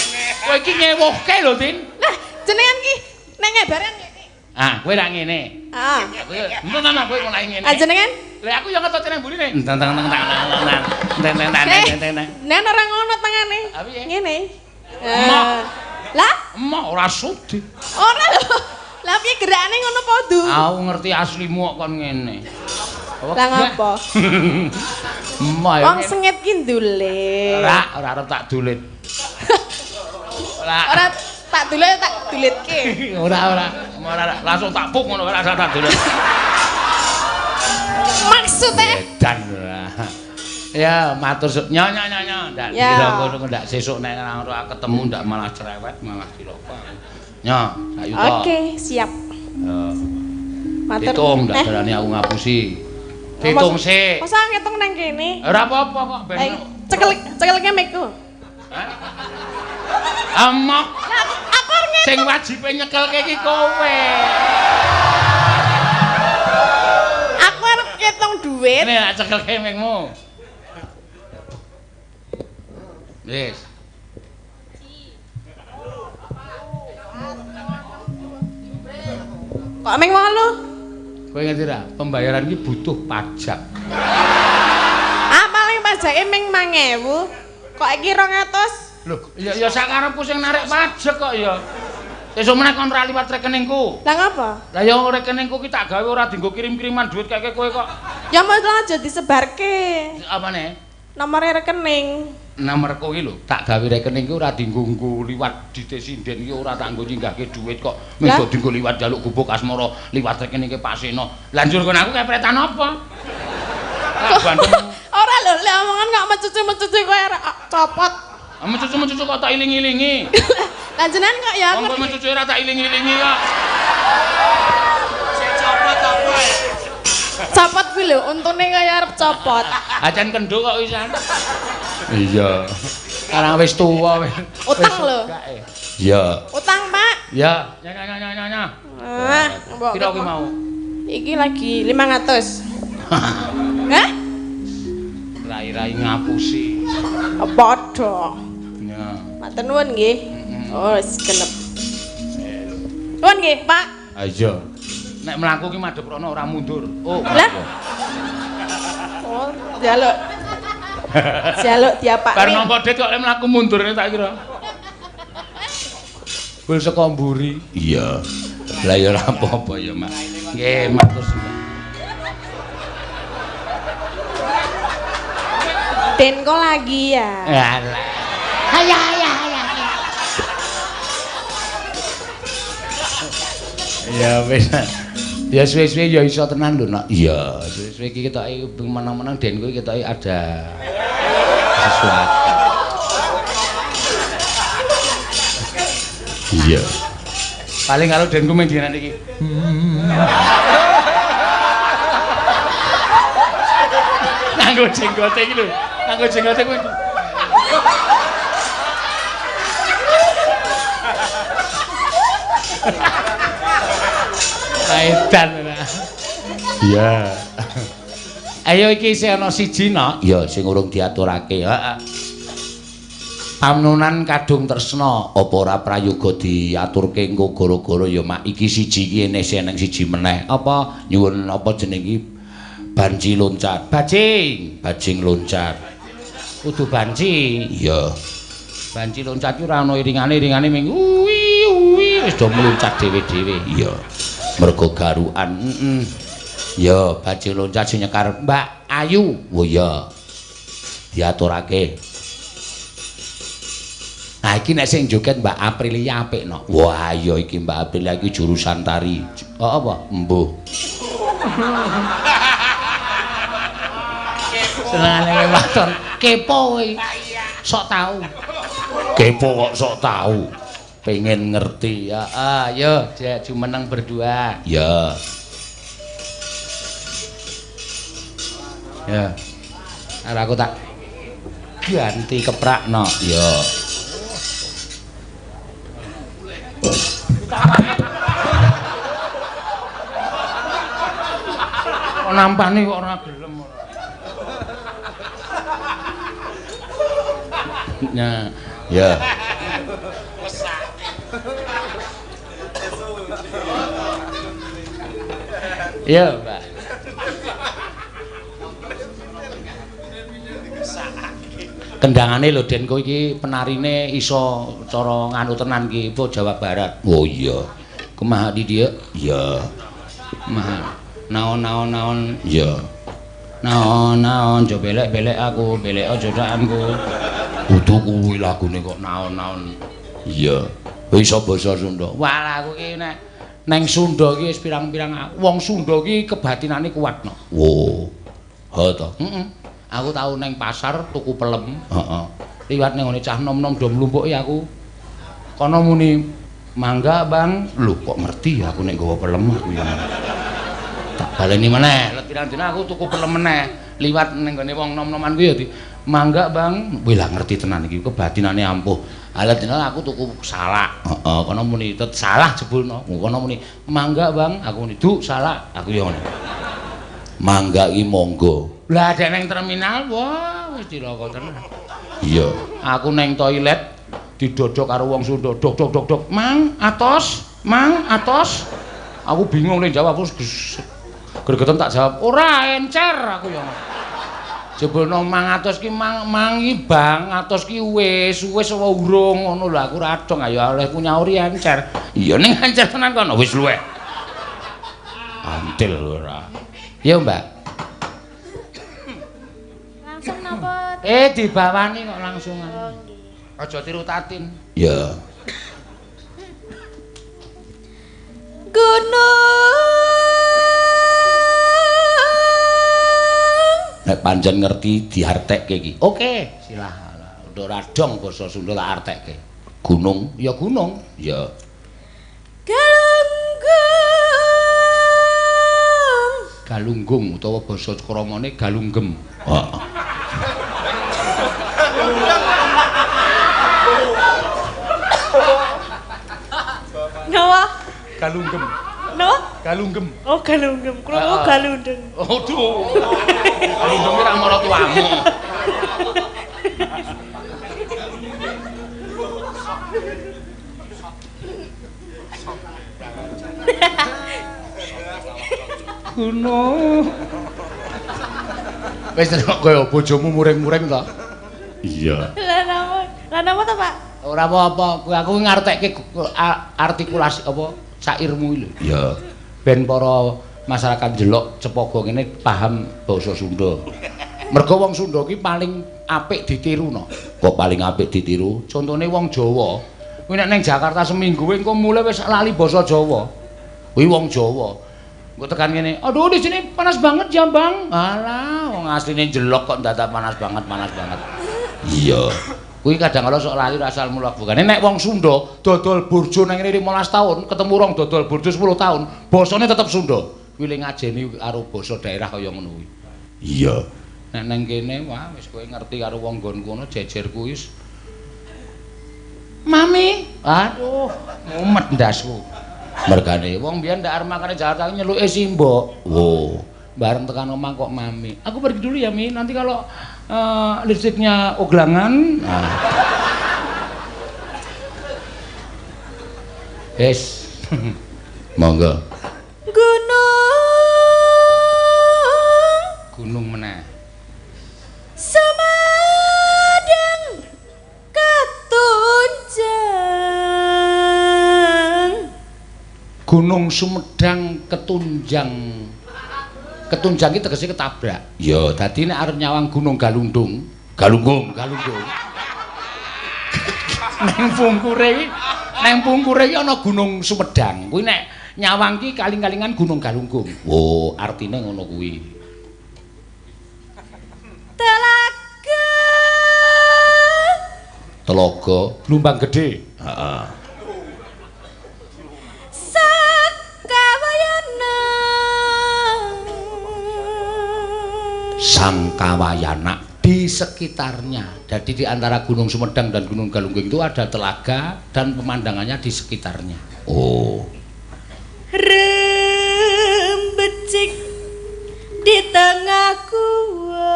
Speaker 1: Kowe iki ngewuhke lho, Tin.
Speaker 3: Lah, jenengan ki nek ngebaran ngene.
Speaker 1: Ah, kowe ra ngene.
Speaker 3: Heeh.
Speaker 1: Aku entuk nang kowe mulai ngene.
Speaker 3: Ah, jenengan?
Speaker 1: Lah aku yo ngetot nang mburine. Enteng teng teng teng teng teng teng teng teng.
Speaker 3: Nen ora ngono tangane. Ngene.
Speaker 1: Emoh.
Speaker 3: Lah,
Speaker 1: emoh ora sudi.
Speaker 3: Ora lho. Lah piye gerakane ngono padha?
Speaker 1: Aku ngerti aslimu kok kon ngene.
Speaker 3: Lah ngopo?
Speaker 1: Emoh.
Speaker 3: Wong sengit ki ndulit.
Speaker 1: Ora, ora arep tak dulit. Ora.
Speaker 3: Ora tak dulit tak dulitke.
Speaker 1: Ora, ora. Ora langsung tak puk ngono ora tak dulit.
Speaker 3: Maksudnya?
Speaker 1: Edan ora. Ya, matur nyo nyo nyo nyo. Ndak dikira ngono ndak sesuk nek ora ketemu ndak malah cerewet, malah cilaka. Nyo, sak yuta.
Speaker 3: Oke, siap.
Speaker 1: Heeh.
Speaker 3: Matur.
Speaker 1: Hitung ndak darani aku ngapusi. Hitung sik.
Speaker 3: Masa ngitung nang kene?
Speaker 1: Ora apa-apa kok ben.
Speaker 3: Cekelke mikku.
Speaker 1: Hah? Amok.
Speaker 3: Aku arep ngitung.
Speaker 1: Sing wajibe nyekelke iki kowe.
Speaker 3: Aku arep ngitung duit.
Speaker 1: Nek tak cekelke mikmu. Wis.
Speaker 3: Kok ming 8?
Speaker 1: Kowe ngerti ra? Pembayaran iki butuh pajak.
Speaker 3: Ah, paling pajake ming 5.000. Kok iki 200?
Speaker 1: Lho, ya ya sakarepku sing narik pajak kok ya. Sesuk meneh kon ora liwat rekeningku.
Speaker 3: Lah ngapa?
Speaker 1: Lah ya rekeningku ki tak gawe ora dienggo kirim-kiriman duit keke kowe kok.
Speaker 3: Ya mau aja disebarke.
Speaker 1: Apane?
Speaker 3: Nomore rekening.
Speaker 1: Nomorku iki lho, tak gawe rekening ki ora dienggo nggo liwat dite sinden iki ora tak nggo nyinggahke duit kok. Mung dienggo liwat njaluk gubuk asmara liwat rekeningke Pak Seno. Lah njur kon aku kepretan apa?
Speaker 3: Ora lho, lek omongan kok mecucu-mecucu kowe copot.
Speaker 1: Mecucu-mecucu kok tak iling-ilingi.
Speaker 3: Lah jenengan kok ya
Speaker 1: aku. Wong mecucu ora tak iling-ilingi kok.
Speaker 6: Sing copot apa?
Speaker 3: Copot kuwi lho, untune kaya arep copot.
Speaker 1: Acan kendho kok wisan. Iya. Karang wis tuwa wis.
Speaker 3: Utang lho.
Speaker 1: Iya.
Speaker 3: Utang, Pak.
Speaker 1: Iya. Nya nya nya nya nya.
Speaker 3: Ah, mbok.
Speaker 1: Piro kuwi mau?
Speaker 3: Iki lagi 500. Hah?
Speaker 1: Rai-rai ngapusi.
Speaker 3: Padha.
Speaker 1: Ya.
Speaker 3: Matur nuwun nggih. Oh, wis genep. Nuwun nggih, Pak.
Speaker 1: Ha iya. Nek mlaku ki madhep rono ora mundur. Oh.
Speaker 3: Lah. Oh, njaluk. Njaluk diapakne.
Speaker 1: Bar nampa dit kok lek mlaku mundur tak kira. Bul saka mburi. Iya. Lah ya ora apa-apa ya, Mak. Nggih, matur suwun.
Speaker 3: Denko lagi ya.
Speaker 1: Alah.
Speaker 4: Hayya hayya hayya.
Speaker 1: Ya wis. Ya suwe-suwe ya iso tenan lho, Nak. Iya, suwe-suwe iki ketoke menang-menang Denko iki ketoke ada sesuatu. Iya. Paling kalau Denko mung dinan iki. Nganggo jenggote iki lho. Nganggo jenggote kuwi. Edan ora. Iya. Ayo iki isih ana siji, Nok.
Speaker 7: Ya sing urung diaturake.
Speaker 1: Heeh.
Speaker 7: Pamnunan kadung tresna apa ora prayoga diaturke engko gara-gara ya Mak iki siji iki eneh eneng siji meneh. Apa nyuwun apa jeneng iki banci loncat.
Speaker 1: Bajing,
Speaker 7: bajing loncat.
Speaker 1: Kudu banci.
Speaker 7: Iya.
Speaker 1: Banci loncat ki ora ana iringane, iringane ming uwi uwi wis do mluncat dhewe-dhewe.
Speaker 7: Iya. Mergo garukan. Heeh. Ya, bajing loncat sing nyekar
Speaker 1: Mbak Ayu.
Speaker 7: Oh iya. Diaturake. Ah iki nek sing joget Mbak Aprilia apik no. Wah iya iki Mbak Aprilia iki jurusan tari. Oh apa? Embuh. Senengane waton kepo kowe. Sok tahu. Kepo kok sok tahu. Pengen ngerti. Ya, ayo jumeneng berdua. Ya. Ya. Arep aku tak ganti keprakno. Ya. Kok nampane kok ora gelem ora. Nah, ya. Ya, Mbak. Kendangane lho Den, kowe iki penarine iso cara nganu tenan iki, apa Jawa Barat. Oh iya. Kumaha di dia? Iya. Kumaha? Naon-naon-naon. Iya. Naon-naon aja belek-belek aku, belek aja dakanku. Kudu kuwi lagune kok naon-naon. Iya. Iso basa Sunda. Walah aku iki nek neng Sunda iki wis pirang-pirang wong Sunda iki kebatinane kuat no. Wo. Ha to. Heeh. Aku tau neng pasar tuku pelem. Heeh. Liwat ning ngene cah nom-nom do mlumpuki aku. Kono muni, "Mangga, Bang." Lho kok ngerti ya aku nek nggawa pelem aku ya. Tak baleni meneh. Let pirang dina aku tuku pelem meneh. Liwat ning nggone wong nom-noman kuwi ya di, "Mangga, Bang." Wih lah ngerti tenan iki kebatinane ampuh. Alah dina aku tuku salak. Heeh, kono muni tet salah jebulno. Kono muni, "Mangga, Bang." Aku muni, "Duk, salak." Aku ya ngono. Mangga iki monggo. Lah dek neng terminal, wah wis cilaka tenan. Iya, aku neng toilet didodok karo wong Sunda, dok dok dok dok, mang atos, mang atos. Aku bingung nek jawab aku gregeten tak jawab, ora encer aku ya. Jebulno mang atos ki mang mang iki bang, atos ki wis, wis apa urung ngono lho aku ora dong ayo olehku nyauri encer. Iya ning encer tenan kono wis luweh. Antil ora. Iya, Mbak.
Speaker 2: Langsung napa?
Speaker 1: Dibawani kok langsungan.
Speaker 2: Oh, nggih.
Speaker 1: Aja tiru Tatin.
Speaker 7: Ya.
Speaker 2: Gunung.
Speaker 7: Nek pancen ngerti diartekke iki. Oke, silah. Udah ora dong basa Sunda tak artekke. Gunung, ya gunung. Ya.
Speaker 2: Galunggung.
Speaker 1: Galunggung utawa basa kramane galunggem.
Speaker 7: Heeh.
Speaker 3: Napa?
Speaker 1: Galunggem.
Speaker 3: Napa?
Speaker 1: Galunggem.
Speaker 3: Oh, galunggem. Krungu galundeng.
Speaker 1: Aduh. Galunggem ki ra maratuamu. Gunung. Wis kok kaya bojomu muring-muring to?
Speaker 7: Iya.
Speaker 3: Lah napa? Lah napa to, Pak?
Speaker 1: Ora apa-apa, aku ngartekke artikulasi apa sairmu iki lho.
Speaker 7: Iya.
Speaker 1: Ben para masyarakat Jelok Cepogo ngene paham basa Sunda. Mergo wong Sunda ki paling apik ditiru no.
Speaker 7: Kok paling apik ditiru?
Speaker 1: Contone wong Jawa. Kuwi nek ning Jakarta seminggu engko mulai wis lali basa Jawa. Kuwi wong Jawa. Engko tekan ngene, "Aduh di sini panas banget ya, Bang." Alah, wong asline Jelok kok ndadak panas banget, panas banget.
Speaker 7: Iya.
Speaker 1: Kuwi kadang kala sok lali asal mula bukane nek wong Sunda dodol burjo nang ngene 15 tahun, ketemu rong dodol burjo 10 tahun, basane tetep Sunda. Kuwi le ngajeni karo basa daerah kaya ngono kuwi.
Speaker 7: Iya.
Speaker 1: Nek nang kene wah wis kowe ngerti karo wong nggon kono jejer kuwi wis. Mami, aduh, mumet ndasku.
Speaker 7: Mergane
Speaker 1: wong biyen ndak arep makane Jakarta nyeluke simbok.
Speaker 7: Wo,
Speaker 1: bareng tekan omah kok mami. Aku pergi dulu ya, Mi. Nanti kalau listriknya oglangan. Nah. Yes.
Speaker 7: Monggo.
Speaker 2: Gunung.
Speaker 1: Gunung meneh.
Speaker 2: Sumedang ketunjang.
Speaker 1: Gunung Sumedang ketunjang. Ketunjang iki tegese ketabrak.
Speaker 7: Ya,
Speaker 1: dadi nek arep nyawang Gunung Galunggung,
Speaker 7: Galunggung,
Speaker 1: Galunggung. Neng pungkure iki, neng pungkure iki ana Gunung Sumedang. Kuwi nek nyawang ki kaling-kalingan Gunung Galunggung. Oh, artine ngono kuwi.
Speaker 2: Telaga.
Speaker 1: Telaga Blumbang Gedhe. Heeh.
Speaker 2: Sakawayana.
Speaker 1: Sangkawayana di sekitarnya. Jadi di antara Gunung Sumedang dan Gunung Galunggung itu ada telaga dan pemandangannya di sekitarnya. Oh.
Speaker 2: Rembecik di tengah gua.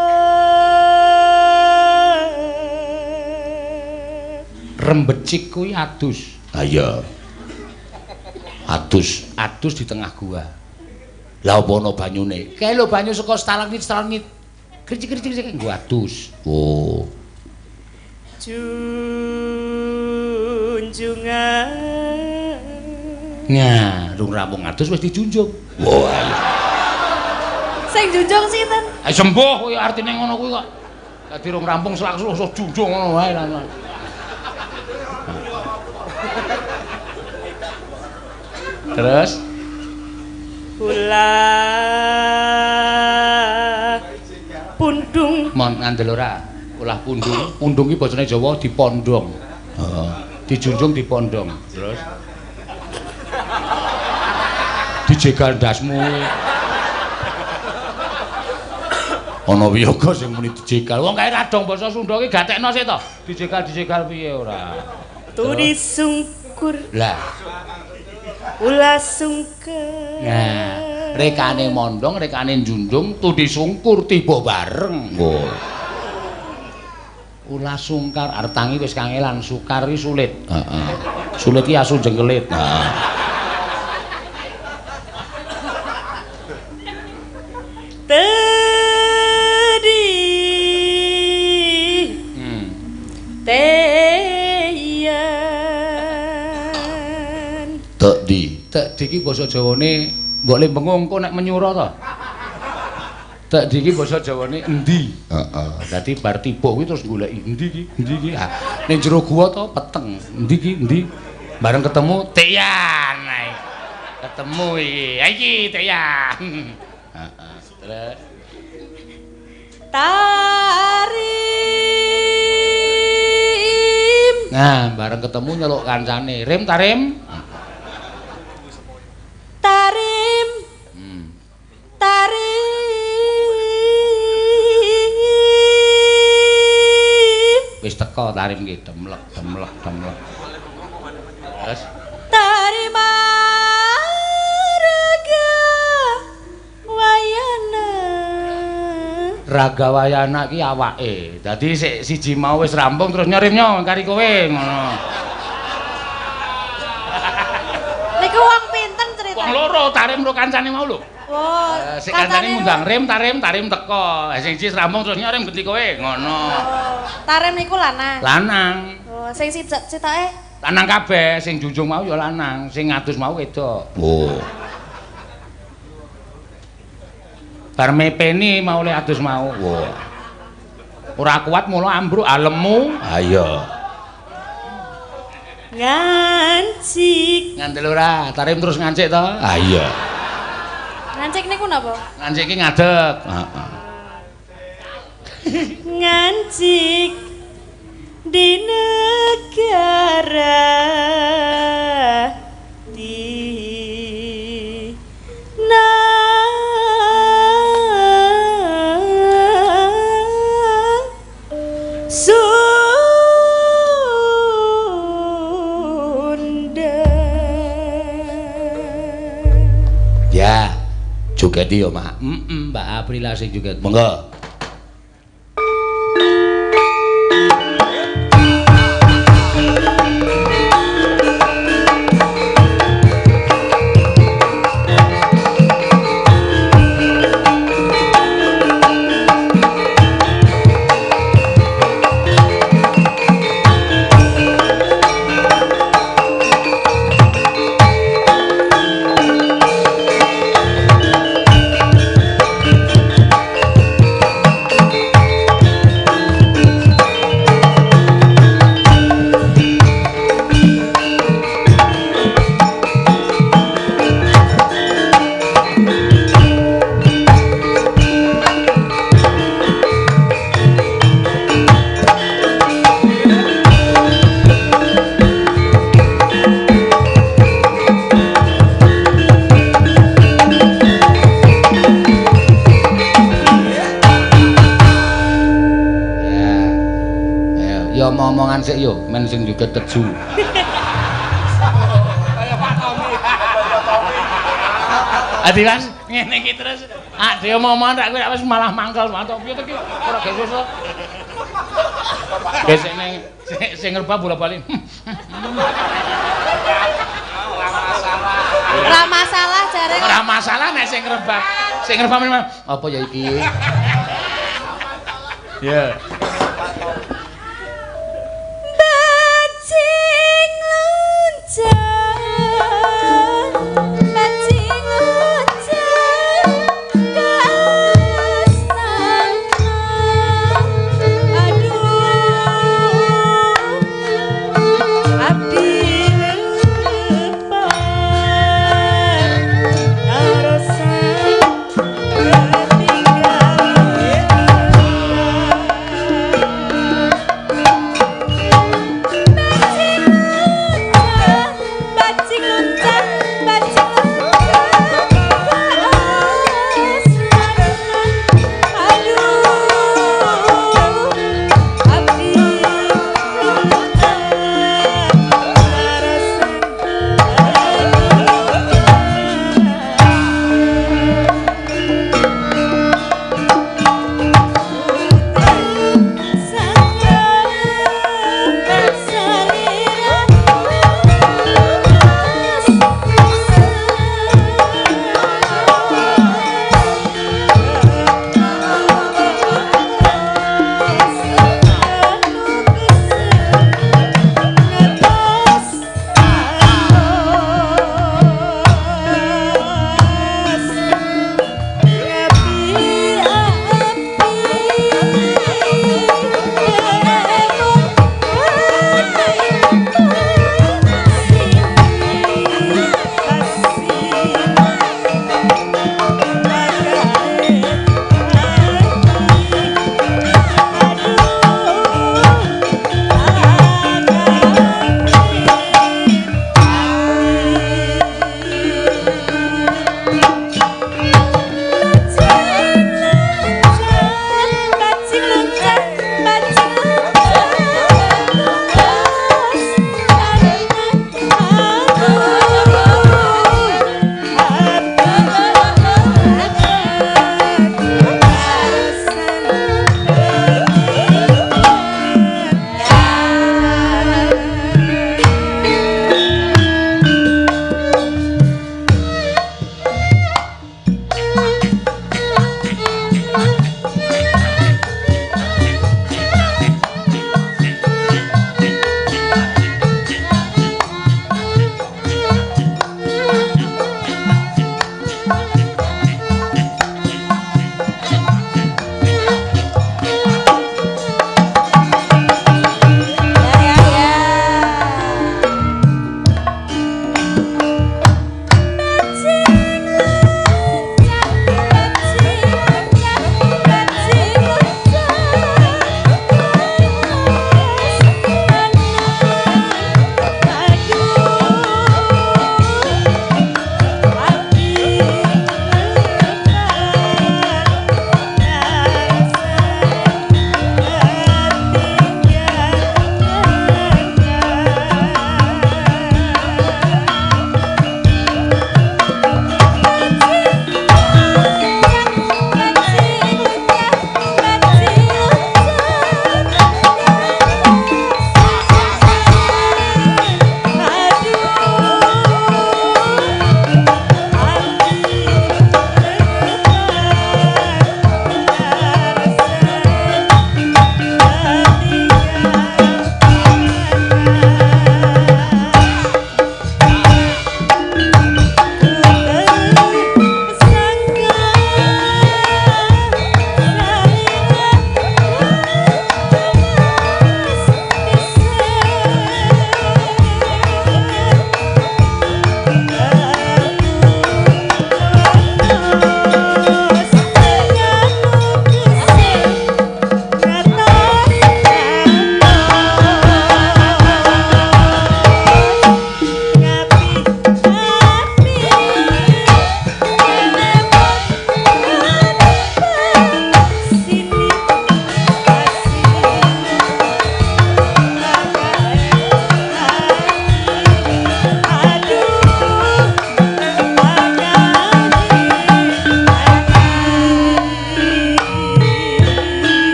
Speaker 1: Rembecik kuwi adus. Ha iya. Adus, adus di tengah gua. Lah apa ana banyune? Kae lho banyu saka stalagmit stalagmit. Kricik-kricik nggo adus. Oh.
Speaker 2: Junjungan.
Speaker 1: Nah, rung rampung adus wis dijunjung. Wah.
Speaker 2: Sing junjung sinten?
Speaker 1: Ayo sembuh kuwi artine ngono kuwi kok. Dadi rung rampung langsung junjung ngono wae lah. Terus
Speaker 2: ulah pundung.
Speaker 1: Mon ngandel ora? Ulah pundung. Pundung iki basane Jawa dipondhong. Heeh. Dijunjung dipondhong. Terus dijegal ndasmu. Ana wiyaga sing muni dijegal. Wong kae radong basa Sunda ki gatekno sik to. Dijegal-dijegal piye ora?
Speaker 2: Turi sungkur.
Speaker 1: Lah.
Speaker 2: Ulah sungker.
Speaker 1: Nah, rekane mondong, rekane njunjung, tudi sungkur tiba bareng. Oh. Ulah sungkar arep tangi wis kangelan, sukar iki sulit. Heeh. Sulit iki asu jengkelit. Heeh.
Speaker 2: Tedi. Teyan.
Speaker 1: Tekdi. Tekdi iki basa Jawane mbok le bengung engko nek menyura to. Tekdi iki basa Jawane endi? Heeh. Dadi bar tiba kuwi terus goleki endi iki? Endi iki? Ha, ning jero gua to peteng. Endi iki? Endi? Bareng ketemu Teyan ae. Ketemu iki. Ha iki Teyan. Heeh. Terus
Speaker 2: Tarim.
Speaker 1: Nah, bareng ketemu nyeluk kancane. Rim tarim.
Speaker 2: Tarim. Tarim.
Speaker 1: Wis teko tarim ki demlek demlek demlek. Terus
Speaker 2: Tarima raga wayana.
Speaker 1: Raga wayana ki awake. Dadi sik siji mau wis rampung terus nyerimnya kari kowe ngono.
Speaker 2: Niku wong pinten ceritane?
Speaker 1: Wong loro tarim karo kancane mau lho.
Speaker 2: Oh,
Speaker 1: sik kancane ngundang rim tarim tarim teko. Sing siji rampung terus nyerim genti kowe ngono.
Speaker 2: Oh, tarim niku lanang.
Speaker 1: Lanang.
Speaker 2: Oh, sing sitoke
Speaker 1: lanang kabeh, sing junjung mau ya lanang, sing ngadus mau wedok. Oh. Bar mepeni mau le adus mau. Wah. Ora kuat mula ambruk alemu. Ha iya.
Speaker 2: Ngancik.
Speaker 1: Ngandel ora? Tarim terus ngancik to? Ha iya.
Speaker 2: Ngancik niku napa?
Speaker 1: Ngancik iki ngadeg. Heeh.
Speaker 2: Ngancik di negara di na Sunda.
Speaker 1: Ya, joget yo, Mak. Heeh, Mbak Aprila sing joget. Monggo.
Speaker 7: Omongan sik yo, men sing joget keju.
Speaker 1: Kaya Pak Tommy. Adi Mas, ngene iki terus ade omong-omongan rak kowe wis malah mangkel mantuk piye to iki ora gesus to. Gesek ning sing ngrubah bola-bali.
Speaker 2: Ora masalah jare.
Speaker 1: Ora masalah nek sing ngrebah. Sing ngrebah apa ya iki? Ya.
Speaker 2: Bajing loncat, bajing loncat ke astana. Aduh, abdi lebar narosan ketinggalan.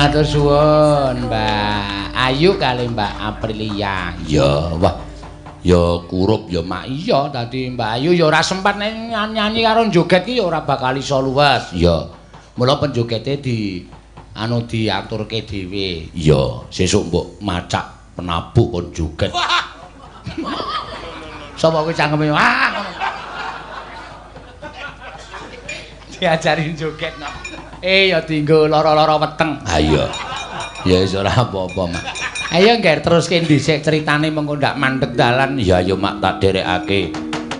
Speaker 1: Matur suwun Mbak Ayu kali Mbak Aprilia. Ya, wah. Ya kurup ya mak iya dadi Mbak Ayu ya ora sempat nek nyanyi karo joget ki ya ora bakal iso luwes. Ya. Mula penjogete di anu diaturke dhewe. Ya, sesuk mbok macak penabuh kon joget. Sapa kuwi cangkeme? Ah. Diajarin joget no. Ya dienggo lara-lara weteng. Ha iya. Ya wis ora apa-apa, Mak. Ayo ngger teruske dhisik critane mengko ndak mandeg dalan. Ya ayo Mak tak derekake.